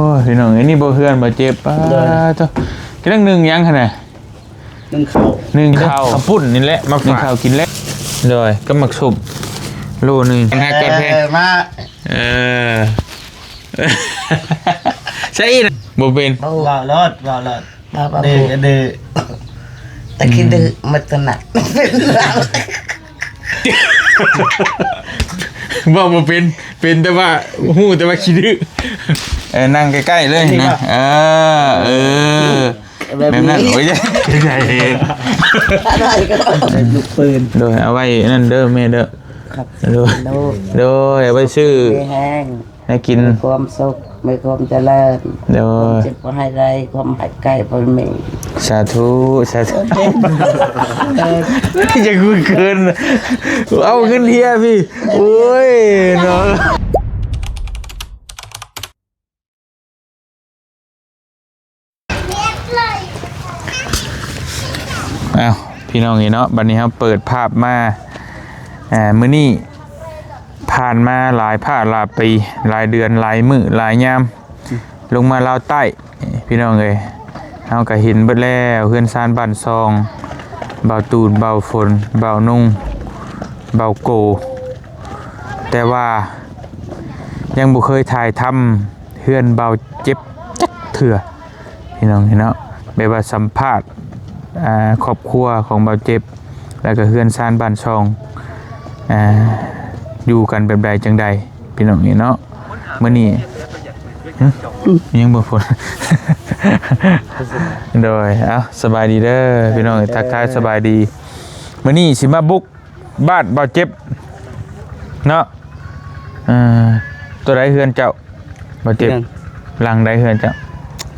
ໂອ້ຍ ພີ່ນ້ອງເອີຍ ນີ້ບໍ່ເຮືອນບໍ່ເຈັບ ປ້າ ໂດຍ ໂທ້ ກຳລັງໜຶ້ງຫຍັງຫັ້ນນະ? ໜຶ້ງເຂົ້າ ໜຶ້ງເຂົ້າ ເຂົ້າປຸ້ນນີ້ແຫຼະ ມາຝາກ ໜຶ້ງເຂົ້າກິນແລ້ວ ໂດຍ ກັບໝາກຊຸບໂລໜຶ່ງ ແພງ ເອີ ແພງ ເອີ ມາ ເອີ ໃສ່ອີກ ບໍ່ເປັນ ເວົ້າໂລດ ເວົ້າໂລດ ເວົ້າ ເວົ້າ ດື້ກໍດື້ ແຕ່ຂີ້ດື້ ອືມ ມັນຕະໜັກ ເວົ້າບໍ່ເປັນ ເປັນແຕ່ວ່າ ຮູ້ແຕ່ວ່າຂີ້ດື້ ເອີ ນັ່ງໃກ້ໆເລີຍນະ ເອີ ເອີ ແບບນັ້ນ ແບບນັ້ນ ໂອ້ຍ ໃຫຍ່ເອງ ລູກປືນ ໂດຍ ເອົາໄວ້ນັ້ນເດີແມ່ເດີ ຄັບ ໂດຍ ໂດຍ ໂດຍ ເອົາໄວ້ຊື້ ມີແຮງ ໃຫ້ກິນ ມີຄວາມສຸກ ມີຄວາມຈະເລີນ ໂດຍ ຄວາມເຈັບບໍ່ໃຫ້ໄດ້ ຄວາມໄຂ້ບໍ່ມີ ສາທຸ ສາທຸ ຢ່າກູເກີນ ເອົາເງິນເຮຍພີ່ ໂອ້ຍ ເນາະ ອ້າວ ພີ່ນ້ອງເອີຍເນາະ ບັດນີ້ເຮົາເປີດພາບມາ ອ່າ ມື້ນີ້ ຜ່ານມາຫຼາຍພາກຫຼາຍປີ ຫຼາຍເດືອນ ຫຼາຍມື້ ຫຼາຍຍາມ ອືມ ລົງມາລາວໃຕ້ ພີ່ນ້ອງເອີຍ ເຮົາກໍເຫັນເບິດແລ້ວ ເຮືອນຊານບ້ານຊ່ອງ ບ່າວຕູນ ບ່າວຝົນ ບ່າວນຸ່ງ ບ່າວໂກ ແຕ່ວ່າຍັງບໍ່ເຄີຍຖ່າຍທຳເຮືອນບ່າວເຈັບຈັກເທື່ອ ພີ່ນ້ອງເອີຍເນາະ ແບບວ່າສຳພາດ ອ່າ ຄອບຄົວຂອງບ່າວເຈັບ ແລ້ວກໍເຮືອນຊານບ້ານຊ່ອງ ອ່າ ຢູ່ກັນແບບໃດຈັ່ງໃດ ພີ່ນ້ອງເອີຍເນາະ ມື້ນີ້ ຫຶ? ຍັງບໍ່ພົ້ນ ໂດຍ ເອົ້າ ສະບາຍດີເດີ ພີ່ນ້ອງ ທັກທາຍສະບາຍດີ ມື້ນີ້ຊິມາບຸກ ບ້ານບ່າວເຈັບເນາະ ເອີ ຕົວໃດເຮືອນເຈົ້າ ບ່າວເຈັບ? ຫຼັງໃດເຮືອນເຈົ້າ?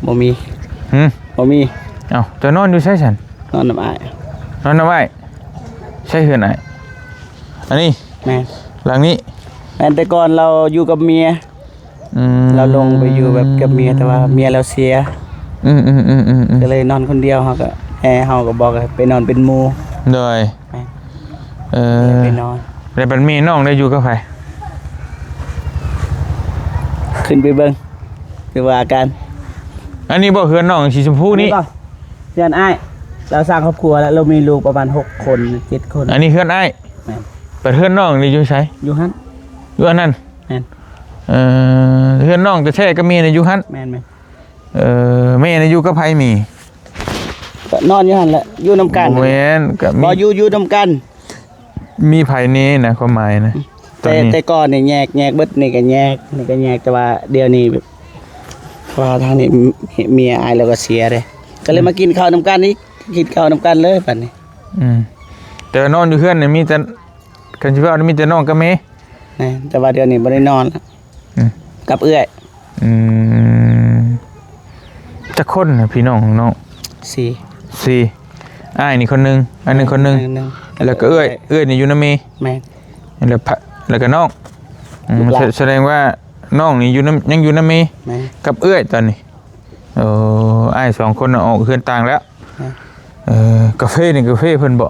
ບໍ່ມີ ຫຶ? ບໍ່ມີ ເອົ້າ ເຈົ້ານອນຢູ່ໃສຊັ້ນ? ນອນນຳອ້າຍ ນອນນຳອ້າຍ ໃສເຮືອນອ້າຍ? ອັນນີ້ ແມ່ນ ຫຼັງນີ້ ແມ່ນ ແຕ່ກ່ອນລາວຢູ່ກັບເມຍ ອືມ ລາວລົງໄປຢູ່ແບບກັບເມຍ ແຕ່ວ່າເມຍລາວເສຍ ອືມໆໆໆໆ ກໍເລີຍນອນຄົນດຽວ ເຮົາກໍ ແອເຮົາກໍບອກໃຫ້ໄປນອນເປັນໝູ່ ໂດຍ ແມ່ນ ເອີ ໄປນອນ ແລ້ວບັດແມ່ນ້ອງໄດ້ຢູ່ກັບໃຜ? ຂຶ້ນໄປເບິ່ງ ຄືວ່າກັນ ອັນນີ້ບໍ່ ເຮືອນນ້ອງສີຊົມພູນີ້? ນີ້ບໍ່ ເຮືອນອ້າຍ ລາວສ້າງຄອບຄົວແລ້ວ ລາວມີລູກປະມານຫົກຄົນ ເຈັດຄົນ ອັນນີ້ເຮືອນອ້າຍ ແມ່ນ ແຕ່ເຮືອນນ້ອງນີ້ຢູ່ໃສ? ຢູ່ຫັ້ນ ຢູ່ອັນນັ້ນ ແມ່ນ ເອີ ເຮືອນນ້ອງແທ້ໆກັບແມ່ນີ້ຢູ່ຫັ້ນ ແມ່ນໆ ເອີ ແມ່ນີ້ຢູ່ກັບໃຜແມ່? ກໍນອນຢູ່ຫັ້ນແຫຼະ ຢູ່ນຳກັນ ບໍ່ແມ່ນ ກໍມີ ບໍ່ ຢູ່ ຢູ່ນຳກັນ ມີໃຜແດ່ນະ ຄວາມໝາຍນະ ອືມ ຕອນນີ້ ແຕ່ ແຕ່ກ່ອນນີ້ແຍກ ແຍກເບິດ ນີ້ກໍແຍກ ນີ້ກໍແຍກ ແຕ່ວ່າດຽວນີ້ແບບ ເພາະວ່າທາງນີ້ເມຍອ້າຍລາວກໍເສຍເດ້ ກໍເລີຍ ອືມ ມາກິນເຂົ້ານຳກັນອີກ ກິນເຂົ້ານຳກັນເລີຍບັດນີ້ ອືມ ແຕ່ວ່ານອນຢູ່ເຮືອນນີ້ມີແຕ່ ຄັນຊິເວົ້ານີ້ມີແຕ່ນ້ອງກັບແມ່ ແມ່ນ ແຕ່ວ່າດຽວນີ້ບໍ່ໄດ້ນອນລະ ອືມ ກັບເອື້ອຍ ອືມ ຈັກຄົນນະພີ່ນ້ອງນ້ອງ? ສີ່ ສີ່ ອ້າຍນີ້ຄົນໜຶ່ງ ອ້າຍໜຶ່ງຄົນໜຶ່ງ ໜຶ່ງ ແລ້ວກໍເອື້ອຍ ເອື້ອຍນີ້ຢູ່ນຳແມ່ ແມ່ນ ແລ້ວ ແລ້ວກໍນ້ອງ ອືມ ສະ ສະແດງວ່ານ້ອງນີ້ຢູ່ນຳ ຍັງຢູ່ນຳແມ່ ແມ່ນ ກັບເອື້ອຍຕອນນີ້ ໂອ້ ອ້າຍສອງຄົນນະອອກເຮືອນຕ່າງແລ້ວ ເອີ ກາເຟນີ້ກາເຟເພິ່ນບໍ່?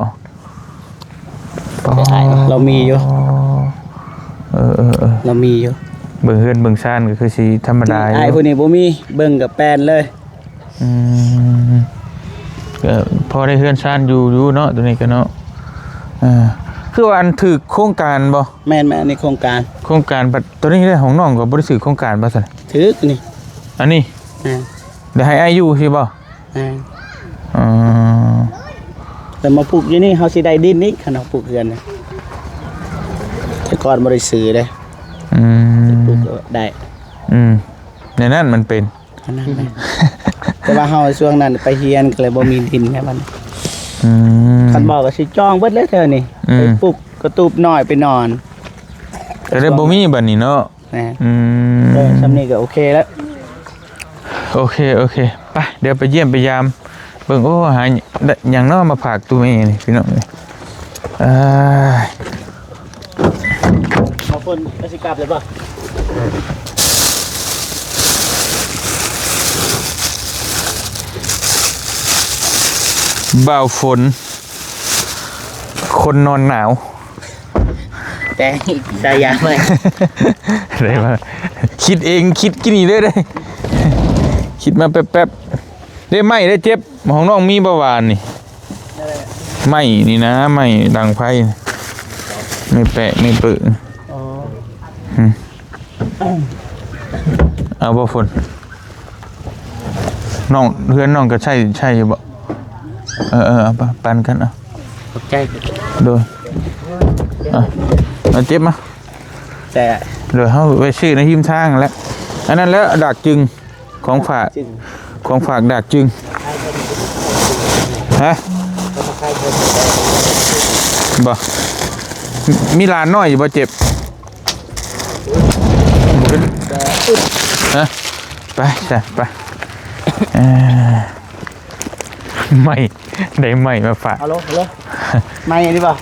ເອີ ລາວມີຢູ່ ເອີໆໆ ລາວມີຢູ່ ເບິ່ງເຮືອນເບິ່ງຊານກໍຄືຊິທຳມະດາຢູ່ ອ້າຍຜູ້ນີ້ບໍ່ມີ ເບິ່ງກໍແປນເລີຍ ອືມ ກໍພໍໄດ້ເຮືອນຊານຢູ່ຢູ່ເນາະ ຕົວນີ້ກໍເນາະ ເອີ ຄືວ່າອັນຖືກໂຄງການບໍ່? ແມ່ນໆ ອັນນີ້ໂຄງການ ໂຄງການ ບັດຕົວນີ້ເດ້ ຂອງນ້ອງກໍບໍ່ໄດ້ຖືກໂຄງການບໍ່ຊັ້ນ? ຖືກນີ້ ອັນນີ້ ແມ່ນ ແລ້ວໃຫ້ອ້າຍຢູ່ຊີ້ບໍ່? ອ່າ ອໍ ແລ້ວມາປູກຢູ່ນີ້ ເຮົາຊິໄດ້ດິນອີກ ຄັນເຮົາປູກເຮືອນນະ ແຕ່ກ່ອນບໍ່ໄດ້ຊື້ເດ້ ອືມ ປູກກໍໄດ້ ອືມ ໃນນັ້ນມັນເປັນ ອັນນັ້ນແຫຼະ ແຕ່ວ່າເຮົາຊ່ວງນັ້ນໄປຮຽນ ກໍເລີຍບໍ່ມີດິນໃນບ້ານ ອືມ ຄັນບໍ່ກໍຊິຈອງເບິດແລ້ວແຖວນີ້ ອືມ ໄປປຸກກະຕູບນ້ອຍໄປນອນ ກໍເລີຍບໍ່ມີບັດນີ້ເນາະ ແມ່ນ ອືມ ເອີ ຊ່ຳນີ້ກໍໂອເຄແລ້ວ ໂອເຄ ໂອເຄ ໄປ ດຽວໄປຢ້ຽມໄປຢາມເບິ່ງ ໂອ້ ຫາຫຍັງເນາະມາຝາກຕູ້ແມ່ນີ້ ພີ່ນ້ອງເອີຍ ເອີຍ ບ່າວຝົນກໍຊິກັບແລ້ວບໍ່? ບ່າວຝົນ ຄົນນອນໜາວ ແຕ່ງສາຍາໃໝ່ ໄດ້ມາ ຄິດເອງ ຄິດກິນນີ້ເລີຍເດ້ ຄິດມາແປັບໆ ເດ້ ໄມ້ເດ້ເຈັບ ຂອງນ້ອງມີບໍ່ຫວານນີ້? ໄມ້ນີ້ນະ ໄມ້ດັງໄຟ ໄມ້ແປະ ໄມ້ເປິ. ອໍ ອືມ ເອົາບໍ່ຝົນ? ນ້ອງ ເຮືອນນ້ອງກໍໃຊ້ ໃຊ້ຢູ່ບໍ່? ເອີໆ ເອົາປະ ປັນກັນເອົາ. ຂອບໃຈ. ໂດຍ ເອົາ ເອົາເຈັບມາ. ແຕ່ ໂດຍ ເຮົາໄປຊື້ໃນຮິມທາງຫັ້ນແຫຼະ. ອັນນັ້ນແຫຼະ ດາກຈຶງ ຂອງຝາກ ຂອງຝາກດາກຈຶງ. ຮະ? ບໍ່ ມີຫຼານນ້ອຍຢູ່ບໍ່ ເຈັບ? ຮະ? ໄປຊະ ໄປ. ເອີ ໄມ້ ໄດ້ໄມ້ມາຝາກ. ຮັລໂຫຼ ຮັລໂຫຼ ໄມ້ນີ້ບໍ່?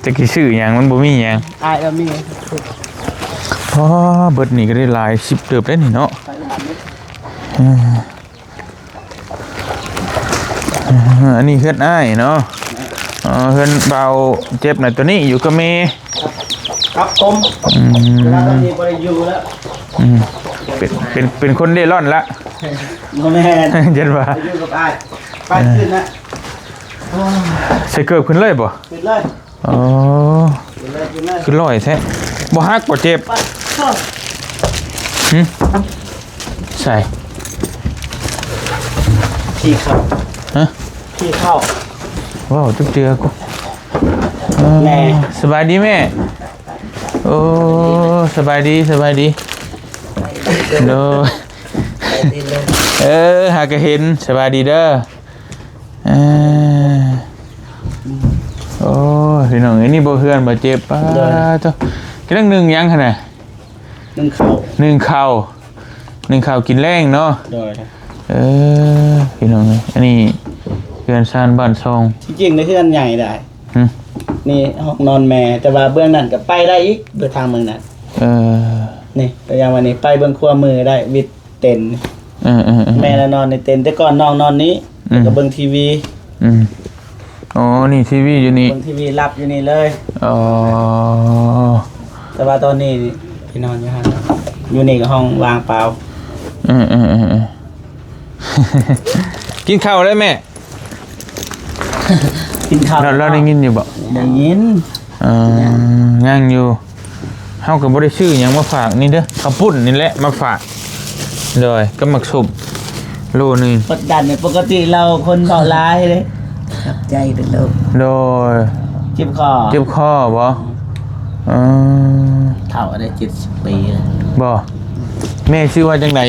ຈັກຊິຊື້ຫຍັງ ມັນບໍ່ມີຫຍັງ. ອ້າຍເອີມີ. ອໍ ເບິດນີ້ກໍໄດ້ຫຼາຍສິບເຕີບເດ້ນີ້ເນາະ. ເອີ ອັນນີ້ເຮືອນອ້າຍເນາະ. ອໍ ເຮືອນບ່າວເຈັບນະ ໂຕນີ້ຢູ່ກັບແມ່. ຄັບຜົມ. ອືມ ເວລາຕອນນີ້ບໍ່ໄດ້ຢູ່ແລ້ວ. ອືມ ເປັນ ເປັນ ເປັນຄົນເລ່ລ່ອນລະ. ບໍ່ແມ່ນ ເຢັນວ່າ ໄປຢູ່ກັບອ້າຍ ໄປຂຶ້ນນະ. ໃສ່ເກີບຂຶ້ນເລີຍບໍ່? ຂຶ້ນເລີຍ. ອໍ ຂຶ້ນເລີຍ ຂຶ້ນເລີຍ. ຄືລອຍແທ້ ບໍ່ຫັກບໍ່ເຈັບ? ຫຶ? ໃສ່ ຂີ້ເຂົ້າ. ຮະ? ຂີ້ເຂົ້າ. ເວົ້າຈັກເທື່ອກໍ ເອີ ແມ່ ສະບາຍດີແມ່. ໂອ້ ສະບາຍດີ ສະບາຍດີ. ໂດຍ ເອີ ຫາກະເຫັນ. ສະບາຍດີເດີ. ເອີ ໂອ້ຍ ພີ່ນ້ອງເອີຍ ນີ້ບໍ່ເຮືອນບໍ່ເຈັບ. ປ້າ ໂດຍ ໂທ້ ກຳລັງໜຶ້ງຫຍັງຫັ້ນນະ? ໜຶ້ງເຂົ້າ ໜຶ້ງເຂົ້າ ໜຶ້ງເຂົ້າກິນແລງເນາະ. ໂດຍ ເອີ ພີ່ນ້ອງເອີຍ ອັນນີ້ເຮືອນຊານບ້ານຊ່ອງ. ທີ່ຈິງໃນເຮືອນໃຫຍ່ໄດ໋. ຫຶ? ນີ້ຫ້ອງນອນແມ່ ແຕ່ວ່າເບື້ອງນັ້ນກໍໄປໄດ້ອີກ ເບື້ອງທາງເມືອງນັ້ນ. ເອີ ນີ້ ຕົວຢ່າງວ່ານີ້ ໄປເບື້ອງຂວາມືໄດ້ ວິດເຕັນ. ເອີໆໆ ແມ່ລະນອນໃນເຕັນ ແຕ່ກ່ອນນ້ອງນອນນີ້ ອືມ ແລ້ວກໍເບິ່ງທີວີ. ອືມ ອໍ ນີ້ທີວີຢູ່ນີ້ ເບິ່ງທີວີຫຼັບຢູ່ນີ້ເລີຍ. ອໍ ແຕ່ວ່າຕອນນີ້ໄປນອນຢູ່ຫັ້ນ ຢູ່ນີ້ກໍຫ້ອງວ່າງເປົ່າ. ເອີໆໆໆ ກິນເຂົ້າແລ້ວແມ່? ກິນເຂົ້າ ລາວ ລາວໄດ້ຍິນຢູ່ບໍ່? ໄດ້ຍິນ. ເອີ ຍັງຢູ່. ເຮົາກໍບໍ່ໄດ້ຊື້ຫຍັງມາຝາກນີ້ເດີ ເຂົ້າປຸ້ນນີ້ແຫຼະມາຝາກ. ໂດຍ ກັບໝາກສົມໂລໜຶ່ງ. ກົດດັນນີ້ ປົກກະຕິລາວຄົນເວົ້າຫຼາຍເດ້. ຂອບໃຈເດີລູກ. ໂດຍ ເຈັບຄໍ ເຈັບຄໍບໍ? ເອີ ເຖົ້າໄດ້ເຈັດສິບປີແລ້ວບໍ? ແມ່ຊື່ວ່າຈັ່ງໃດ?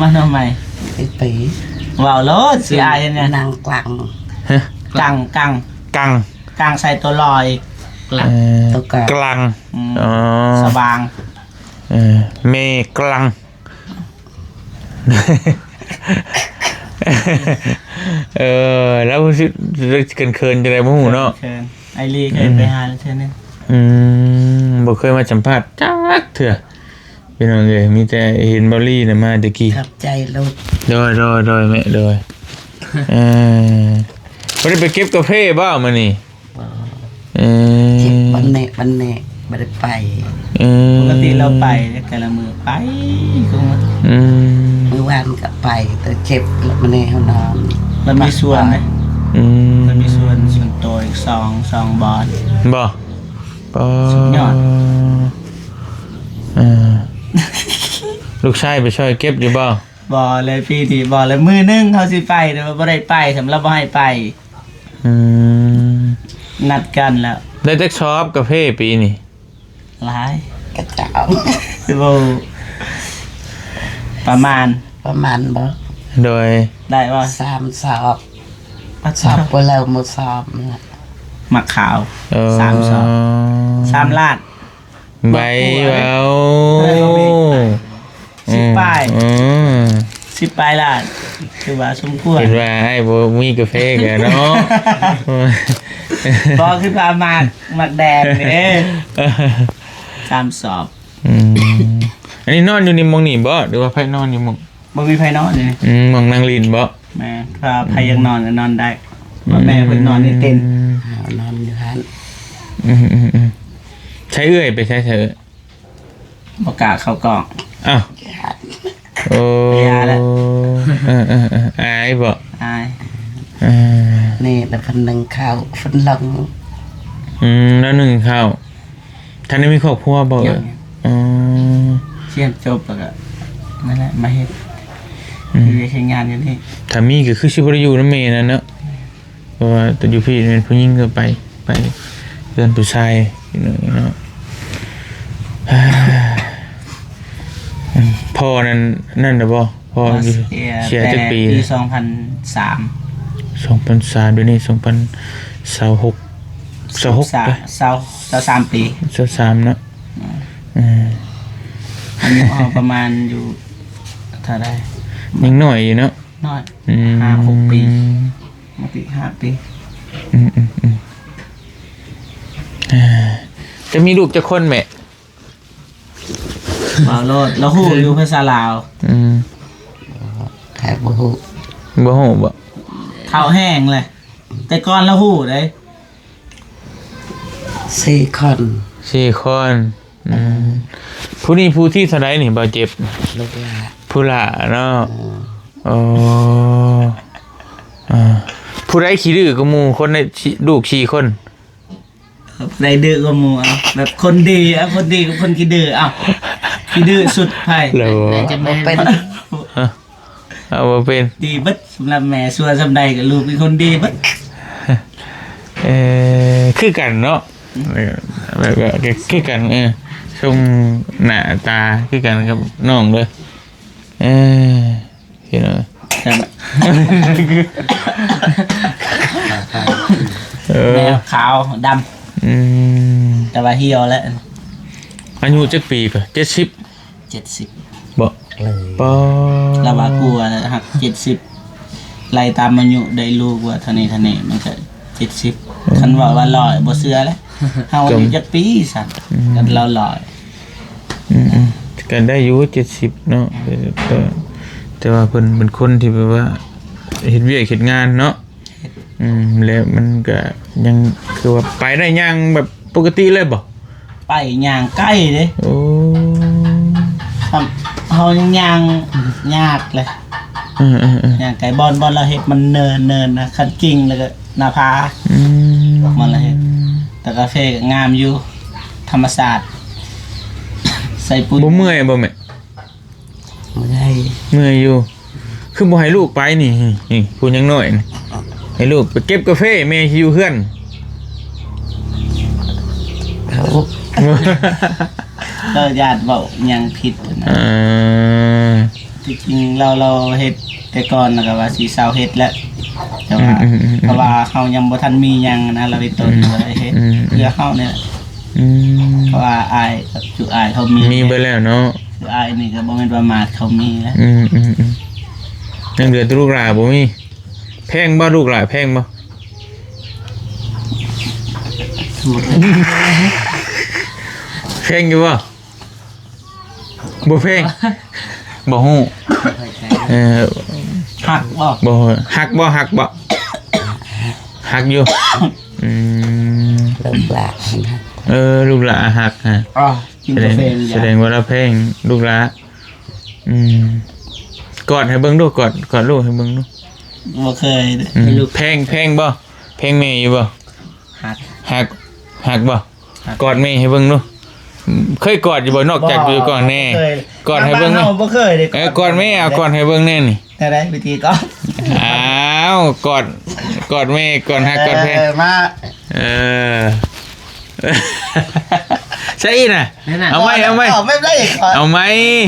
ມານຳໃໝ່ ໄປ ເວົ້າໂລດ ຊິອາຍຫຍັງ. ນາງກລັງ. ຮະ? ກັງ ກັງ ກັງ ກັງໃສ່ຕົວລອອີກ. ກລັງ ເອີ ຕົວກາງ ກລັງ. ອືມ ອໍ ສະຫວ່າງ. ເອີ ແມ່ກລັງ. ເອີ ແລ້ວຊິເຂີນໆ ຈັ່ງໃດບໍ່ຮູ້ເນາະ. ເຂີນ ອ້າຍລີເຄີຍໄປຫາເທື່ອໜຶ່ງ. ອືມ ບໍ່ເຄີຍມາສຳພາດຈັກເທື່ອ ພີ່ນ້ອງເອີຍ ມີແຕ່ເຫັນບ່າວລີນະມາແຕ່ກີ້. ຂອບໃຈລູກ. ໂດຍ ໂດຍ ໂດຍແມ່ ໂດຍ. ເອີ ບໍ່ໄດ້ໄປເກັບກາເຟບໍ່ມື້ນີ້? ບໍ່. ເອີ ເກັບວັນແນະ ວັນແນະ ບໍ່ໄດ້ໄປ. ເອີ ປົກກະຕິລາວໄປ ແຕ່ລະມື້ໄປ. ອືມ ມື້ວານກໍໄປ ແຕ່ເຈັບ ແລ້ວມາແນເຮົານອນ ລາວມີສວນເດ້. ອືມ ລາວມີສວນສ່ວນໂຕອີກສອງ ສອງບ່ອນ. ບໍ່? ປາ ສຸດຍອດ. ເອີ ລູກຊາຍໄປຊ່ອຍເກັບຢູ່ບໍ່? ບໍ່ເລີຍ ປີນີ້ບໍ່ເລີຍ. ມື້ໜຶ່ງເຮົາຊິໄປ ແຕ່ວ່າບໍ່ໄດ້ໄປ ສຳລັບບໍ່ໃຫ້ໄປ. ອືມ ນັດກັນແລ້ວ. ໄດ້ຈັກຊອບກາເຟປີນີ້? ຫຼາຍ ກະເຈົ້າ ຄືບໍ່ ປະມານ ປະມານບໍ່? ໂດຍ ໄດ້ບໍ່? ສາມຊອບ. ຊອບບໍ່ເລີຍ ໝົດຊອບ. ໝາກຂາວ. ເອີ ສາມຊອບ ສາມລາດ. ໃບເວົ້າ ເອີ ບໍ່ມີ ສິບປາຍ. ອືມ ສິບປາຍລາດ ຖືວ່າສົມຄວນ. ເຫັນວ່າອ້າຍບໍ່ມີກາເຟກັນເນາະ. ບໍ່ ຄືວ່າໝາກ ໝາກແດງເດ້ ສາມຊອບ. ອືມ ອັນນີ້ນອນຢູ່ໃນໝ່ອງນີ້ບໍ່ ຫຼືວ່າໃຜນອນຢູ່ໝ່ອງ? ບໍ່ມີໃຜນອນຢູ່ນີ້. ອືມ ໝ່ອງນັ່ງຫຼິ້ນບໍ່? ແມ່ນ ຖ້າໃຜ ອືມ ຢາກນອນກໍນອນໄດ້. ອືມ ແມ່ເພິ່ນນອນໃນເຕັນ ເຮົານອນຢູ່ຫັ້ນ. ອືມໆໆ ໃຊ້ເອື້ອຍໄປໃຊ້ ໃຊ້ເອື້ອຍ? ບໍ່ກ້າເຂົ້າກ້ອງ. ອ້າວ ຢ້ານ. ໂອ້ ຢ່າລະ ເອີໆໆ ອາຍບໍ່? ອາຍ ເອີ ນີ້ລະເພິ່ນໜຶ້ງເຂົ້າ ເພິ່ນລົງ ອືມ ລາວໜຶ້ງເຂົ້າ. ທ່ານໄດ້ມີຄອບຄົວບໍ່ເອີຍ? ຍັງ ອໍ ຮຽນຈົບແລ້ວກໍ ນັ້ນແຫຼະ ມາເຮັດ ອືມ ວຽກເຮັດງານຢູ່ນີ້. ຖ້າມີກໍຄືຊິບໍ່ໄດ້ຢູ່ນຳແມ່ນັ້ນເນາະ. ເພາະວ່າຢູ່ພີ້ແມ່ນຜູ້ຍິງກໍໄປ ໄປເຮືອນຜູ້ຊາຍເນາະ. ພໍ່ນັ້ນ ນັ້ນລະບໍ່? ພໍ່ຢູ່ ເສຍ ເສຍຈັກປີ? ປີສອງພັນສາມ ສອງພັນສາມ ດຽວນີ້ສອງພັນຊາວຫົກ ຊາວຫົກ ຊາວ ຊາວສາມປີ ຊາວສາມເນາະ. ອືມ ອືມ ອາຍຸເຮົາປະມານຢູ່ເທົ່າໃດ? ຍັງນ້ອຍຢູ່ເນາະ. ນ້ອຍ ອືມ ຫ້າຫົກປີ ມາປີຫ້າປີ. ອືມໆໆ ເຈົ້າມີລູກຈັກຄົນແມ່? ເວົ້າໂລດ ລາວຮູ້ຢູ່ພາສາລາວ. ອືມ ໃຜບໍ່ຮູ້? ບໍ່ຮູ້ບໍ່? ເຖົ້າແຮງແຫຼະ ແຕ່ກ່ອນລາວຮູ້ເດ້. ສີ່ຄົນ ສີ່ຄົນ. ອືມ ຜູ້ນີ້ຜູ້ທີເທົ່າໃດນີ້ ບ່າວເຈັບ? ລູກຫຼ້າ ຜູ້ຫຼ້າເນາະ. ອືມ ໂອ້ ອ່າ ຜູ້ໃດຂີ້ດື້ກວ່າໝູ່? ຄົນໃນ ລູກສີ່ຄົນ ເອີ ຜູ້ໃດດື້ກວ່າໝູ່? ເອົາ ແບບຄົນດີ ເອົາ ຄົນດີກັບຄົນຂີ້ດື້ ເອົາ ຂີ້ດື້ສຸດໃຜ? ແລ້ວ ໜ້າຈະແມ່ນ ເອົາ ບໍ່ເປັນ ດີເບິດ. ສຳລັບແມ່ຊົ່ວສ່ຳໃດກໍລູກເປັນຄົນດີເບິດ. ເອີ ຄືກັນເນາະ ອືມ ແບບວ່າຄືກັນ ເອີ ຊົງໜ້າຕາຄືກັນກັບນ້ອງເລີຍ. ເອີ ພີ່ນ້ອງ ເອີ ແມ່ຂາວດຳ ອືມ ແຕ່ວ່າຫ່ຽວແລ້ວ. ອາຍຸຈັກປີກໍ? ເຈັດສິບ ເຈັດສິບ ບໍ່? ເອີ ປໍ ລາວວ່າກົວແລ້ວ ຫາກເຈັດສິບ ໄລ່ຕາມອາຍຸໄດ້ລູກວ່າເທົ່ານີ້ເທົ່ານີ້ ມັນກໍເຈັດສິບ. ອືມ ຄັນເວົ້າວ່າຮ້ອຍ ບໍ່ເຊື່ອແຫຼະ ເຮົາອາຍຸຈັກປີຊັ້ນ? ອືມ ກັນລາວຮ້ອຍ ອືມໆ ກໍໄດ້ຢູ່ເຈັດສິບເນາະ. ເອີ ແຕ່ວ່າເພິ່ນເປັນຄົນທີ່ແບບວ່າເຮັດວຽກເຮັດງານເນາະ. ອືມ ແລ້ວມັນກະຍັງຄືວ່າໄປໄດ້ ຍ່າງແບບປົກກະຕິເລີຍບໍ່? ໄປຍ່າງໄກເດ້. ໂອ້ ເຮົາຍັງຍ່າງຍາກເລີຍ. ເອີໆໆ ຍ່າງໄກ ບ່ອນ ບ່ອນລາວເຮັດມັນເນີນ ເນີນນະ ຄັນກິ້ງແລ້ວກໍໜ້າຜາ. ອືມ ບ່ອນລາວເຮັດ ແຕ່ກາເຟກໍງາມຢູ່ ທຳມະຊາດ ໃສ່ປຸ໋ຍ. ບໍ່ເມື່ອຍບໍ່ແມ່? ເມື່ອຍ ເມື່ອຍຢູ່. ຄືບໍ່ໃຫ້ລູກໄປນີ້? ນີ້ ຜູ້ຍັງນ້ອຍນີ້ ໃຫ້ລູກໄປເກັບກາເຟ ແມ່ຊິຢູ່ເຮືອນ. ເຂົາ ເຂົາຢ້ານເວົ້າຫຍັງຜິດນະ. ເອີ ທີ່ຈິງລາວ ລາວເຮັດແຕ່ກ່ອນ ແລ້ວກໍວ່າຊິເຊົາເຮັດແລ້ວ ແຕ່ວ່າ ອືມໆໆໆ ເພາະວ່າເຮົາຍັງບໍ່ທັນມີຫຍັງນະ ລາວເຮັດຕົ້ນ ອືມ ກໍເລີຍເຮັດ ອືມ ເພື່ອເຮົານີ້ແຫຼະ. ອືມ ເພາະວ່າອ້າຍ ຄືອ້າຍເຂົາມີ ມີເບິດແລ້ວເນາະ. ຄືອ້າຍນີ້ກໍບໍ່ແມ່ນປະໝາດ ເຂົາມີແລ້ວ. ອືມໆໆ ຍັງເຫຼືອແຕ່ລູກຫຼ້າບໍ່ມີ. ແພງບໍ່ ລູກຫຼ້າແພງບໍ່? ແພງຢູ່ບໍ່? ບໍ່ແພງ ບໍ່ຮູ້. ເອີ ຮັກບໍ່? ບໍ່ ຮັກບໍ່? ຮັກບໍ່? ຮັກຢູ່. ອືມ ລູກຫຼ້າ ເອີ ລູກຫຼ້າຮັກຮະ. ອໍ ກິນກາເຟ ສະແດງ ສະແດງວ່າລາວແພງລູກຫຼ້າ. ອືມ ກອດໃຫ້ເບິ່ງດູ ກອດ ກອດລູກໃຫ້ເບິ່ງດູ. ບໍ່ເຄີຍເດ້. ອືມ ແພງ ແພງບໍ່? ແພງແມ່ຢູ່ບໍ່? ຮັກ ຮັກ ຮັກບໍ່? ກອດແມ່ໃຫ້ເບິ່ງດູ. ເຄີຍກອດຢູ່ບໍ່? ນອກຈາກຢູ່ກ່ອນແນ່. ບໍ່ເຄີຍ. ກອດໃຫ້ເບິ່ງດູ. ບ້ານເຮົາບໍ່ເຄີຍເດ້. ເອີ ກອດແມ່ ເອົາກອດໃຫ້ເບິ່ງແນ່ນີ້. ແນວໃດ ວິທີກອດ? ອ້າວ ກອດ ກອດແມ່ ກອດຮັກ ກອດແພງ. ເອີ ມາ ເອີ ໃຊ່ນະ. ເອົາໃໝ່ ເອົາໃໝ່ ເອົາໃໝ່ ເອົາໃໝ່.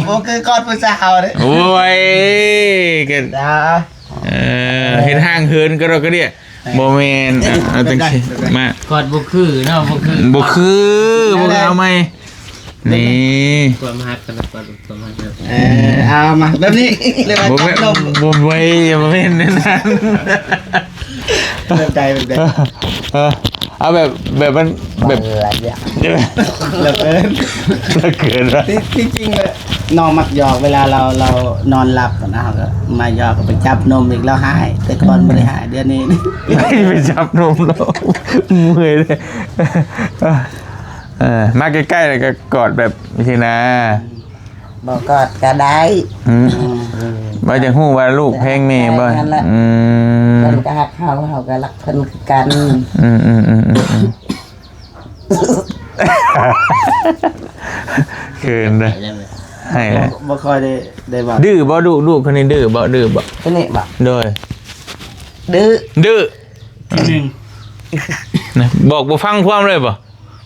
ບໍ່ຄືກອດຜູ້ສາວເດ້. ໂອ້ຍ ກໍ ເອີ ເຮັດຮ່າງເຫີນກະດອກກະເດຍ. ບໍ່ແມ່ນ ເອົາ ເອົາຈັ່ງຊີ້ ມາ ກອດບໍ່ຄືເນາະ ບໍ່ຄື ບໍ່ຄື ບໍ່ຄື ເອົາໃໝ່ ນີ້ ຄວາມຮັກກັນນະ ກອດຄວາມຮັກນະ. ເອີ ເອົາມາ ແບບນີ້ ເອີ້ນວ່າ ບໍ່ແມ່ນ ຈັບນົມ ບໍ່ ບໍ່ ບໍ່ແມ່ນແນວນັ້ນ ເຂົ້າໃຈ ເຂົ້າໃຈ. ເອີ ເອົາແບບ ແບບມັນແບບ ເລີກເກີນ ເລີກເກີນວ່າ ທີ່ ທີ່ຈິງແບບ ນ້ອງມັກຫຍອກ ເວລາລາວ ລາວນອນຫຼັບນະ ເຮົາກໍມາຫຍອກ ກໍໄປຈັບນົມອີກ ລາວຮ້າຍ. ແຕ່ກ່ອນບໍ່ໄດ້ຮ້າຍ ດຽວນີ້ໄປຈັບນົມລາວ ເມື່ອຍເດ້. ເອີ ມາໃກ້ໆ ແລ້ວກໍກອດແບບຊີ້ນະ. ບໍ່ກອດກໍໄດ້. ອືມ ອືມ ວ່າຢາກຮູ້ວ່າລູກແພງແມ່ບໍ່? ແມ່ນແຫຼະ. ອືມ ເພິ່ນກໍຮັກເຮົາ ເຮົາກໍຮັກເພິ່ນຄືກັນ. ອືມໆໆໆ ເຂີນເດ້ ໃຫ້ແຫຼະ. ບໍ່ ບໍ່ຄ່ອຍໄດ້ ໄດ້ເວົ້າ. ດື້ບໍ່ລູກ? ລູກຄົນນີ້ດື້ບໍ່? ດື້ບໍ່? ຄົນນີ້ບໍ່? ໂດຍ ດື້ ດື້ ໜຶ່ງ ນະ ບອກບໍ່ຟັງຄວາມເລີຍບໍ່?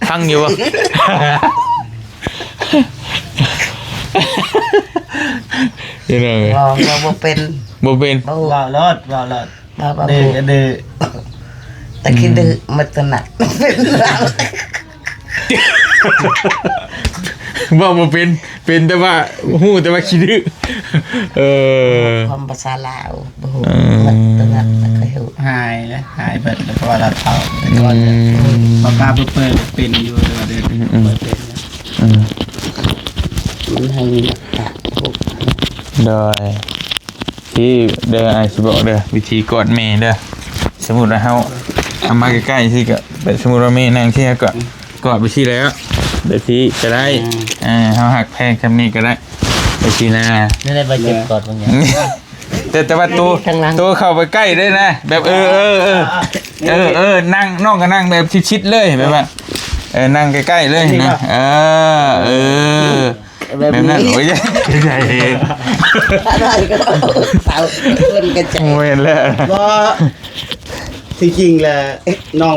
ຟັງຢູ່ບໍ່? ພີ່ນ້ອງເອີຍ ເວົ້າ ເວົ້າບໍ່ເປັນ ບໍ່ເປັນ ບໍ່ ເວົ້າໂລດ ເວົ້າໂລດ ເວົ້າບໍ່ ດື້ ເວົ້າບໍ່ ກໍດື້ ແຕ່ຂີ້ດື້ ອືມ ໝົດຕົວໜັກ ເປັນເວົ້າບໍ່ເປັນ ເປັນແຕ່ວ່າ ຮູ້ແຕ່ວ່າຂີ້ດື້. ເອີ ຄວາມພາສາລາວ ບໍ່ຮູ້ ເອີ ໝົດຕົວນັ້ນ ບໍ່ຄ່ອຍຮູ້ ຫາຍແລ້ວ ຫາຍເບິດແລ້ວ ເພາະວ່າລາວເຖົ້າ ແຕ່ກ່ອນ ອືມ ປາປາເປີດໆ ເປັນຢູ່ ແຕ່ວ່າດຽວນີ້ ອືມໆ ບໍ່ເປັນແລ້ວ ອືມ ມັນໃຫ້ມີຫຼັກຖານ ໂດຍ ທີ່ເດີ ອ້າຍຊິບອກເດີ ວິທີກອດແມ່ເດີ. ສົມມຸດວ່າເຮົາເອົາມາໃກ້ໆ ຊີ້ກໍ ແບບສົມມຸດວ່າແມ່ນັ່ງຊີ້ ເຮົາກໍ ອືມ ກອດໄປຊີ້ແລ້ວ ແບບຊີ້ກໍໄດ້ ອືມ ເອີ ເຮົາຮັກແພງສ່ຳນີ້ກໍໄດ້ ໄປຊີ້ນາ ແນວໃດ ບາດເຈັບກອດເບິ່ງຫຍັງ? ແຕ່ ແຕ່ວ່າໂຕ ທາງຫຼັງ ໂຕເຂົ້າໄປໃກ້ເດ້ນະ ແບບ ເອີ ເອີ ເອີ ເອີ ເອີ ເອີ ນັ່ງ ນ້ອງກໍນັ່ງແບບຊິດໆເລີຍ ແບບວ່າ ເອີ ນັ່ງໃກ້ໆເລີຍນະ ເອີ ເອີ ແບບ ແບບນັ້ນ ໂອ້ຍ ໃຫຍ່ ອະໄລກໍເອົາ ເພິ່ນກໍໃຈ ແມ່ນແລ້ວ ບໍ່ ທີ່ຈິງແຫຼະ ນ້ອງ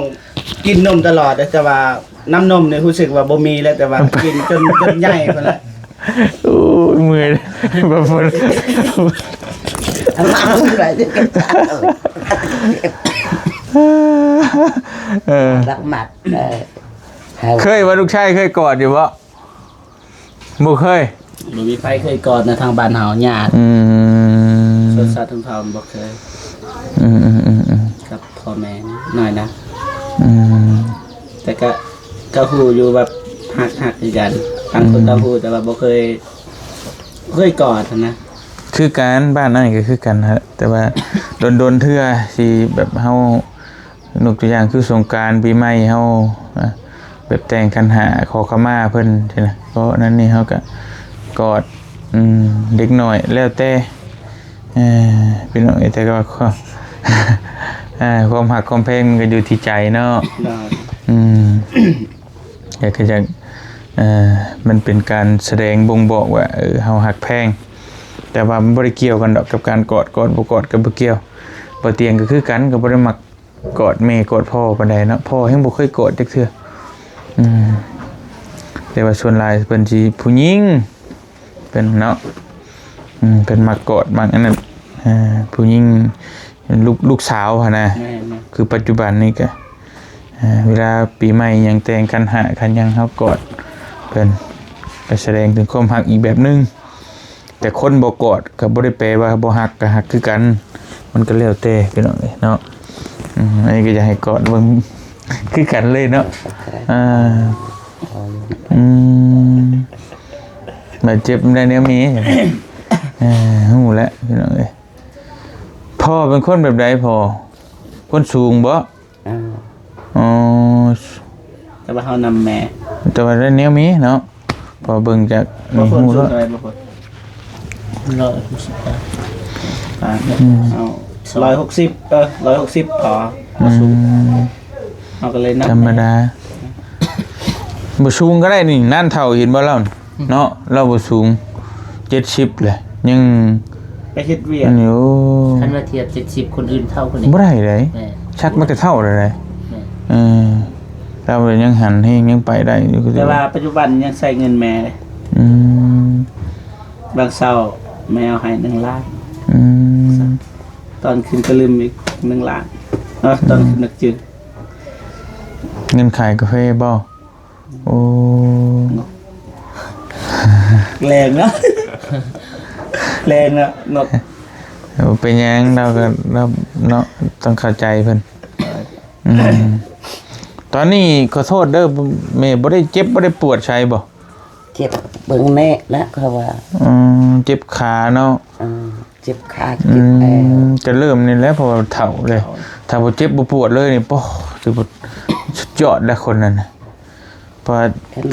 ກິນນົມຕະຫຼອດ ແຕ່ວ່າ ນ້ຳນົມນີ້ຮູ້ສຶກວ່າບໍ່ມີແລ້ວ ແຕ່ວ່າກິນຈົນ ຈົນໃຫຍ່ພຸ້ນແຫຼະ. ໂອ້ຍ ເມື່ອຍ ບໍ່ ບໍ່ ເອີ ລັກມັດ ເອີ ເຄີຍວ່າລູກຊາຍເຄີຍກອດຢູ່ບໍ່? ບໍ່ເຄີຍ ບໍ່ມີໃຜເຄີຍກອດນະ ທາງບ້ານເຮົາຍາກ ອືມ ຊົນຊາດຊົນເຜົ່າບໍ່ເຄີຍ ອືມໆໆໆ ກັບພໍ່ແມ່ນ້ອຍນະ ອືມ ແຕ່ກະ ກະຮູ້ຢູ່ແບບຮັກ ຮັກຄືກັນ ຕ່າງຄົນ ອືມ ຕ່າງຮູ້ ແຕ່ວ່າບໍ່ເຄີຍ ບໍ່ເຄີຍກອດຫັ້ນນະ ຄືກັນ ບ້ານອ້າຍກໍຄືກັນຫັ້ນແຫຼະ ແຕ່ວ່າດົນໆເທື່ອຊິແບບເຮົາ ຍົກຕົວຢ່າງຄືສົງການ ປີໃໝ່ເຮົາ ອາ ແບບແຕ່ງຂັນຫ້າ ຂໍຂະມາເພິ່ນຊີ້ນະ ເພາະນັ້ນນີ້ເຮົາກະກອດ ອືມ ເດັກນ້ອຍ ແລ້ວແຕ່ ເອີ ພີ່ນ້ອງເອີຍ ແຕ່ວ່າຄວາມ ເອີ ຄວາມຮັກຄວາມແພງມັນກໍຢູ່ທີ່ໃຈເນາະ ອືມ ແລ້ວກໍຢາກ ເອີ ມັນເປັນການສະແດງບົ່ງບອກວ່າ ເອີ ເຮົາຮັກແພງ ແຕ່ວ່າມັນບໍ່ໄດ້ກ່ຽວກັນດອກກັບການກອດ ກອດບໍ່ກອດກໍບໍ່ກ່ຽວ ບໍ່ຕຽງກໍຄືກັນ ກໍບໍ່ໄດ້ມັກ ກອດແມ່ກອດພໍ່ປານໃດເນາະ ພໍ່ແຮ່ງບໍ່ເຄີຍກອດຈັກເທື່ອ ອືມ ແຕ່ວ່າສ່ວນຫຼາຍເພິ່ນຊິຜູ້ຍິງ ເພິ່ນເນາະ ອືມ ເພິ່ນມັກກອດມັກອັນນັ້ນ ເອີ ຜູ້ຍິງ ລູກ ລູກສາວຫັ້ນນະ ແມ່ນໆ ຄືປັດຈຸບັນນີ້ກະ ເອີ ເວລາປີໃໝ່ຫຍັງແຕ່ງຂັນຫ້າຂັນຫຍັງເຮົາກອດເພິ່ນ ກະສະແດງເຖິງຄວາມຮັກອີກແບບໜຶ່ງ. ແຕ່ຄົນບໍ່ກອດກໍບໍ່ໄດ້ແປວ່າບໍ່ຮັກ ກໍຮັກຄືກັນ ມັນກໍແລ້ວແຕ່ພີ່ນ້ອງເອີຍເນາະ ອືມ ອັນນີ້ກໍຢາກໃຫ້ກອດເບິ່ງຄືກັນເລີຍເນາະ ອ່າ ອືມ ບາດເຈັບໄດ້ແນວມີ ເອີ ຮູ້ແລ້ວພີ່ນ້ອງເອີຍ ພໍ່ເປັນຄົນແບບໃດພໍ່? ຄົນສູງບໍ່? ອ່າ ອໍ ແຕ່ວ່າເຮົານຳແມ່ ແຕ່ວ່າໄດ້ແນວມີເນາະ ພໍເບິ່ງຈາກ ບໍ່ ນີ້ ຮູ້ແລ້ວ ສູງເທົ່າໃດບໍ່? ຮ້ອຍຫົກສິບປາຍ ອືມ ເອົາ ຮ້ອຍຫົກສິບ ເອີ ຮ້ອຍຫົກສິບພໍ ອືມ ເຮົາກໍເລີຍນຳ ທຳມະດາ ບໍ່ສູງກໍໄດ້ນີ້ ນັ້ນເຖົ້າເຫັນບໍ່ລາວ ເນາະ ລາວບໍ່ສູງ ເຈັດສິບແຫຼະ ຍັງໄປເຮັດວຽກ ອັນນີ້ ໂອ້ ຄັນວ່າທຽບເຈັດສິບ ຄົນອື່ນເຖົ້າກວ່ານີ້ ບໍ່ໄດ້ໃດ ແມ່ນ ສັກມາແຕ່ເຖົ້າແລ້ວໃດ ແມ່ນ ເອີ ລາວຍັງຫັນແຮງ ຍັງໄປໄດ້ຢູ່ ແຕ່ວ່າປັດຈຸບັນຍັງໃຊ້ເງິນແມ່ເດ້ ອືມ ບາງເຊົ້າແມ່ເອົາໃຫ້ໜຶ່ງລ້ານ ອືມ ຕອນຂຶ້ນກະລຶມອີກໜຶ່ງລ້ານ ເນາະ ຕອນຂຶ້ນໜັກຈຶງ ເງິນຂາຍກາເຟບໍ່? ໂອ້ ແລງເນາະ ແລງເນາະ ເນາະ ບໍ່ເປັນຫຍັງ ລາວກໍ ລາວເນາະ ຕ້ອງເຂົ້າໃຈເພິ່ນ ອືມ ຕອນນີ້ຂໍໂທດເດີ ແມ່ບໍ່ໄດ້ເຈັບ ບໍ່ໄດ້ປວດໃສບໍ່? ເຈັບເບິ່ງແນ່ລະ ເຂົາວ່າ ອືມ ເຈັບຂາເນາະ ອືມ ເຈັບຂາ ອືມ ເຈັບແອວ ກໍເລີ່ມນີ້ແຫຼະ ເພາະວ່າເຖົ້າເລີຍ ເຖົ້າ ຖ້າບໍ່ເຈັບບໍ່ປວດເລີຍນີ້ ໂອ້ ຖືວ່າສຸດຍອດແລ້ວຄົນນັ້ນນະ ໂ ວ່າ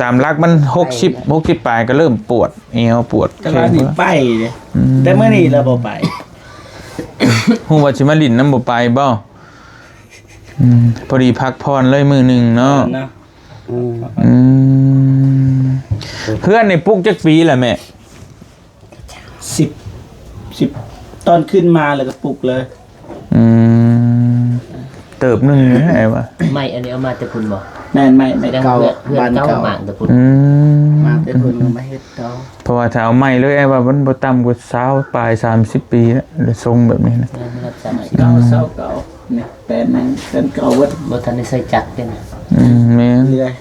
ຕາມຫຼັກມັນຫົກສິບ ຫົກສິບປາຍກໍເລີ່ມປວດແອວປວດແຂ້ງ ແຕ່ວ່ານີ້ໄປເດ້ ອືມ ແຕ່ມື້ນີ້ລາວບໍ່ໄປ ຮູ້ວ່າຊິມາຫຼິ້ນນຳບໍ່ໄປບໍ່? ອືມ ພໍດີພັກຜ່ອນເລີຍມື້ໜຶ່ງເນາະ ເນາະ ອືມ ອືມ ເຮືອນນີ້ປຸກຈັກປີລະແມ່? ສິບ ສິບ ຕອນຂຶ້ນມາແລ້ວກໍປຸກເລີຍ ອືມ ເຕີບໜຶ່ງເລີຍອ້າຍວ່າ ໄມ້ອັນນີ້ເອົາມາແຕ່ພຸ້ນບໍ່? ແມ່ນ ໄມ້ ໄມ້ເກົ່າ ບ້ານເກົ່າ ໝາກແຕ່ພຸ້ນ ອືມ ໝາກແຕ່ພຸ້ນກໍມາເຮັດຕໍ່ ເພາະວ່າຖ້າເອົາໃໝ່ເລີຍ ອ້າຍວ່າມັນບໍ່ຕ່ຳກວ່າຊາວປາຍ ສາມສິບປີແລ້ວ ແລ້ວຊົງແບບນີ້ນະ ແມ່ນ ຊາວເກົ່າ ນີ້ ແປນນັ້ນ ແປນເກົ່າເບິດ ບໍ່ທັນໄດ້ໃຊ້ຈັກເດ້ນະ ອືມ ແມ່ນ ເລື່ອຍ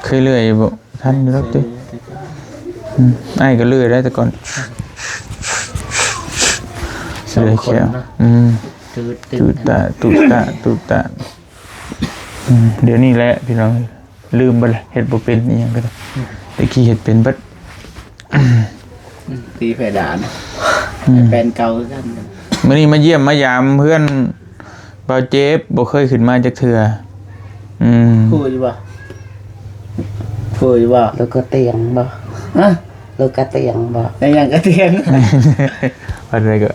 ເຄີຍເລື່ອຍຢູ່ບໍ່? ທັນຢູ່ດອກຕິ ອືມ ອ້າຍກໍເລື່ອຍໄດ້ແຕ່ກ່ອນ ສອງຄົນເນາະ ເລື່ອຍແຂ້ວ ອືມ ຕຸຕະ ຕຸຕະ ຕຸຕະ ອືມ ດຽວນີ້ແຫຼະພີ່ນ້ອງ ລືມເບິດລະ ເຮັດບໍ່ເປັນອີ່ຫຍັງກໍໄດ້ ອືມ ແຕ່ກີ້ເຮັດເປັນເບິດ ອືມ ຕີເພດານ ອືມ ແປນເກົ່າຄືກັນ ມື້ນີ້ມາຢ້ຽມມາຢາມເຮືອນບ່າວເຈັບ ບໍ່ເຄີຍຂຶ້ນມາຈັກເທື່ອ ອືມ ຮູ້ຢູ່ບໍ່? ຮູ້ຢູ່ບໍ່? ລູກກະຕຽງບໍ່? ຮະ? ລູກກະຕຽງບໍ່? ໄດ້ຫຍັງກະຕຽງ? ວ່າໃດກໍ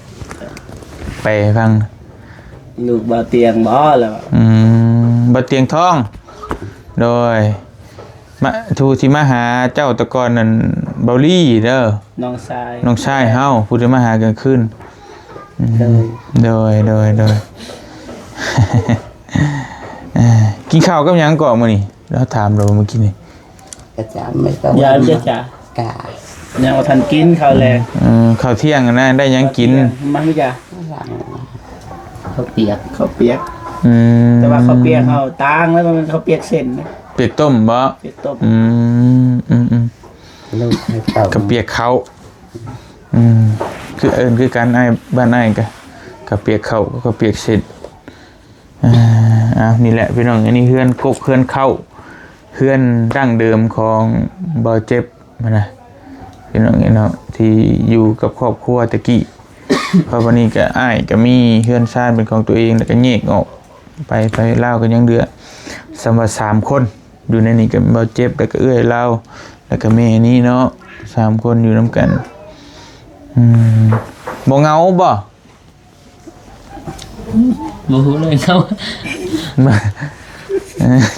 ແປໃຫ້ຟັງ ລູກບ່າວຕຽງບໍ່ລະ? ອືມ ບ່າວຕຽງທອງ ໂດຍ ມາ ຜູ້ທີ່ມາຫາເຈົ້າແຕ່ກ່ອນນັ້ນ ເບົາລີເດີ ນ້ອງຊາຍ ນ້ອງຊາຍເຮົາ ຜູ້ທີ່ມາຫາກາງຄືນ ອືມ ໂດຍ ໂດຍ ໂດຍ ໂດຍ ເອີ ກິນເຂົ້າກັບຫຍັງເກາະມື້ນີ້? ລາວຖາມລາວເມື່ອກີ້ນີ້ ກະຈາ ໄມ່ຕ້ອງ ຢາມຈະຈາ ກະ ຍັງບໍ່ທັນກິນເຂົ້າແລງ ອືມ ເຂົ້າທ່ຽງນະ ໄດ້ຫຍັງກິນ? ມາຄືຈາ ເຂົ້າປຽກ ເຂົ້າປຽກ ອືມ ແຕ່ວ່າເຂົ້າປຽກເຮົາຕ່າງ ແລ້ວມັນເຂົ້າປຽກເສັ້ນນະ ປຽກຕົ້ມບໍ່? ປຽກຕົ້ມ ອືມ ອືມໆ ລູກໃຫ້ເຕົ້າ ເຂົ້າປຽກເຂົ້າ ອືມ ຄືເອີ້ນຄືກັນ ອ້າຍ ບ້ານອ້າຍກະ ເຂົ້າປຽກເຂົ້າ ເຂົ້າປຽກເສັ້ນ ອ່າ ນີ້ແຫຼະພີ່ນ້ອງ ອັນນີ້ເຮືອນກົກເຮືອນເຄົ້າ ເຮືອນດັ້ງເດີມຂອງບ່າວເຈັບຫັ້ນນະ ພີ່ນ້ອງເອີຍເນາະ ທີ່ຢູ່ກັບຄອບຄົວແຕ່ກີ້ ເພາະບັດນີ້ກໍ ອ້າຍກໍມີເຮືອນຊານເປັນຂອງຕົວເອງ ແລ້ວກໍແຍກອອກໄປ ໄປລາວກໍຍັງເຫຼືອ ສ່ຳວ່າສາມຄົນ ຢູ່ໃນນີ້ກໍບ່າວເຈັບ ແລ້ວກໍເອື້ອຍລາວ ແລ້ວກໍແມ່ນີ້ເນາະ ສາມຄົນຢູ່ນຳກັນ ອືມ ບໍ່ເຫງົາບໍ່? ບໍ່ຮູ້ເລີຍເນາະ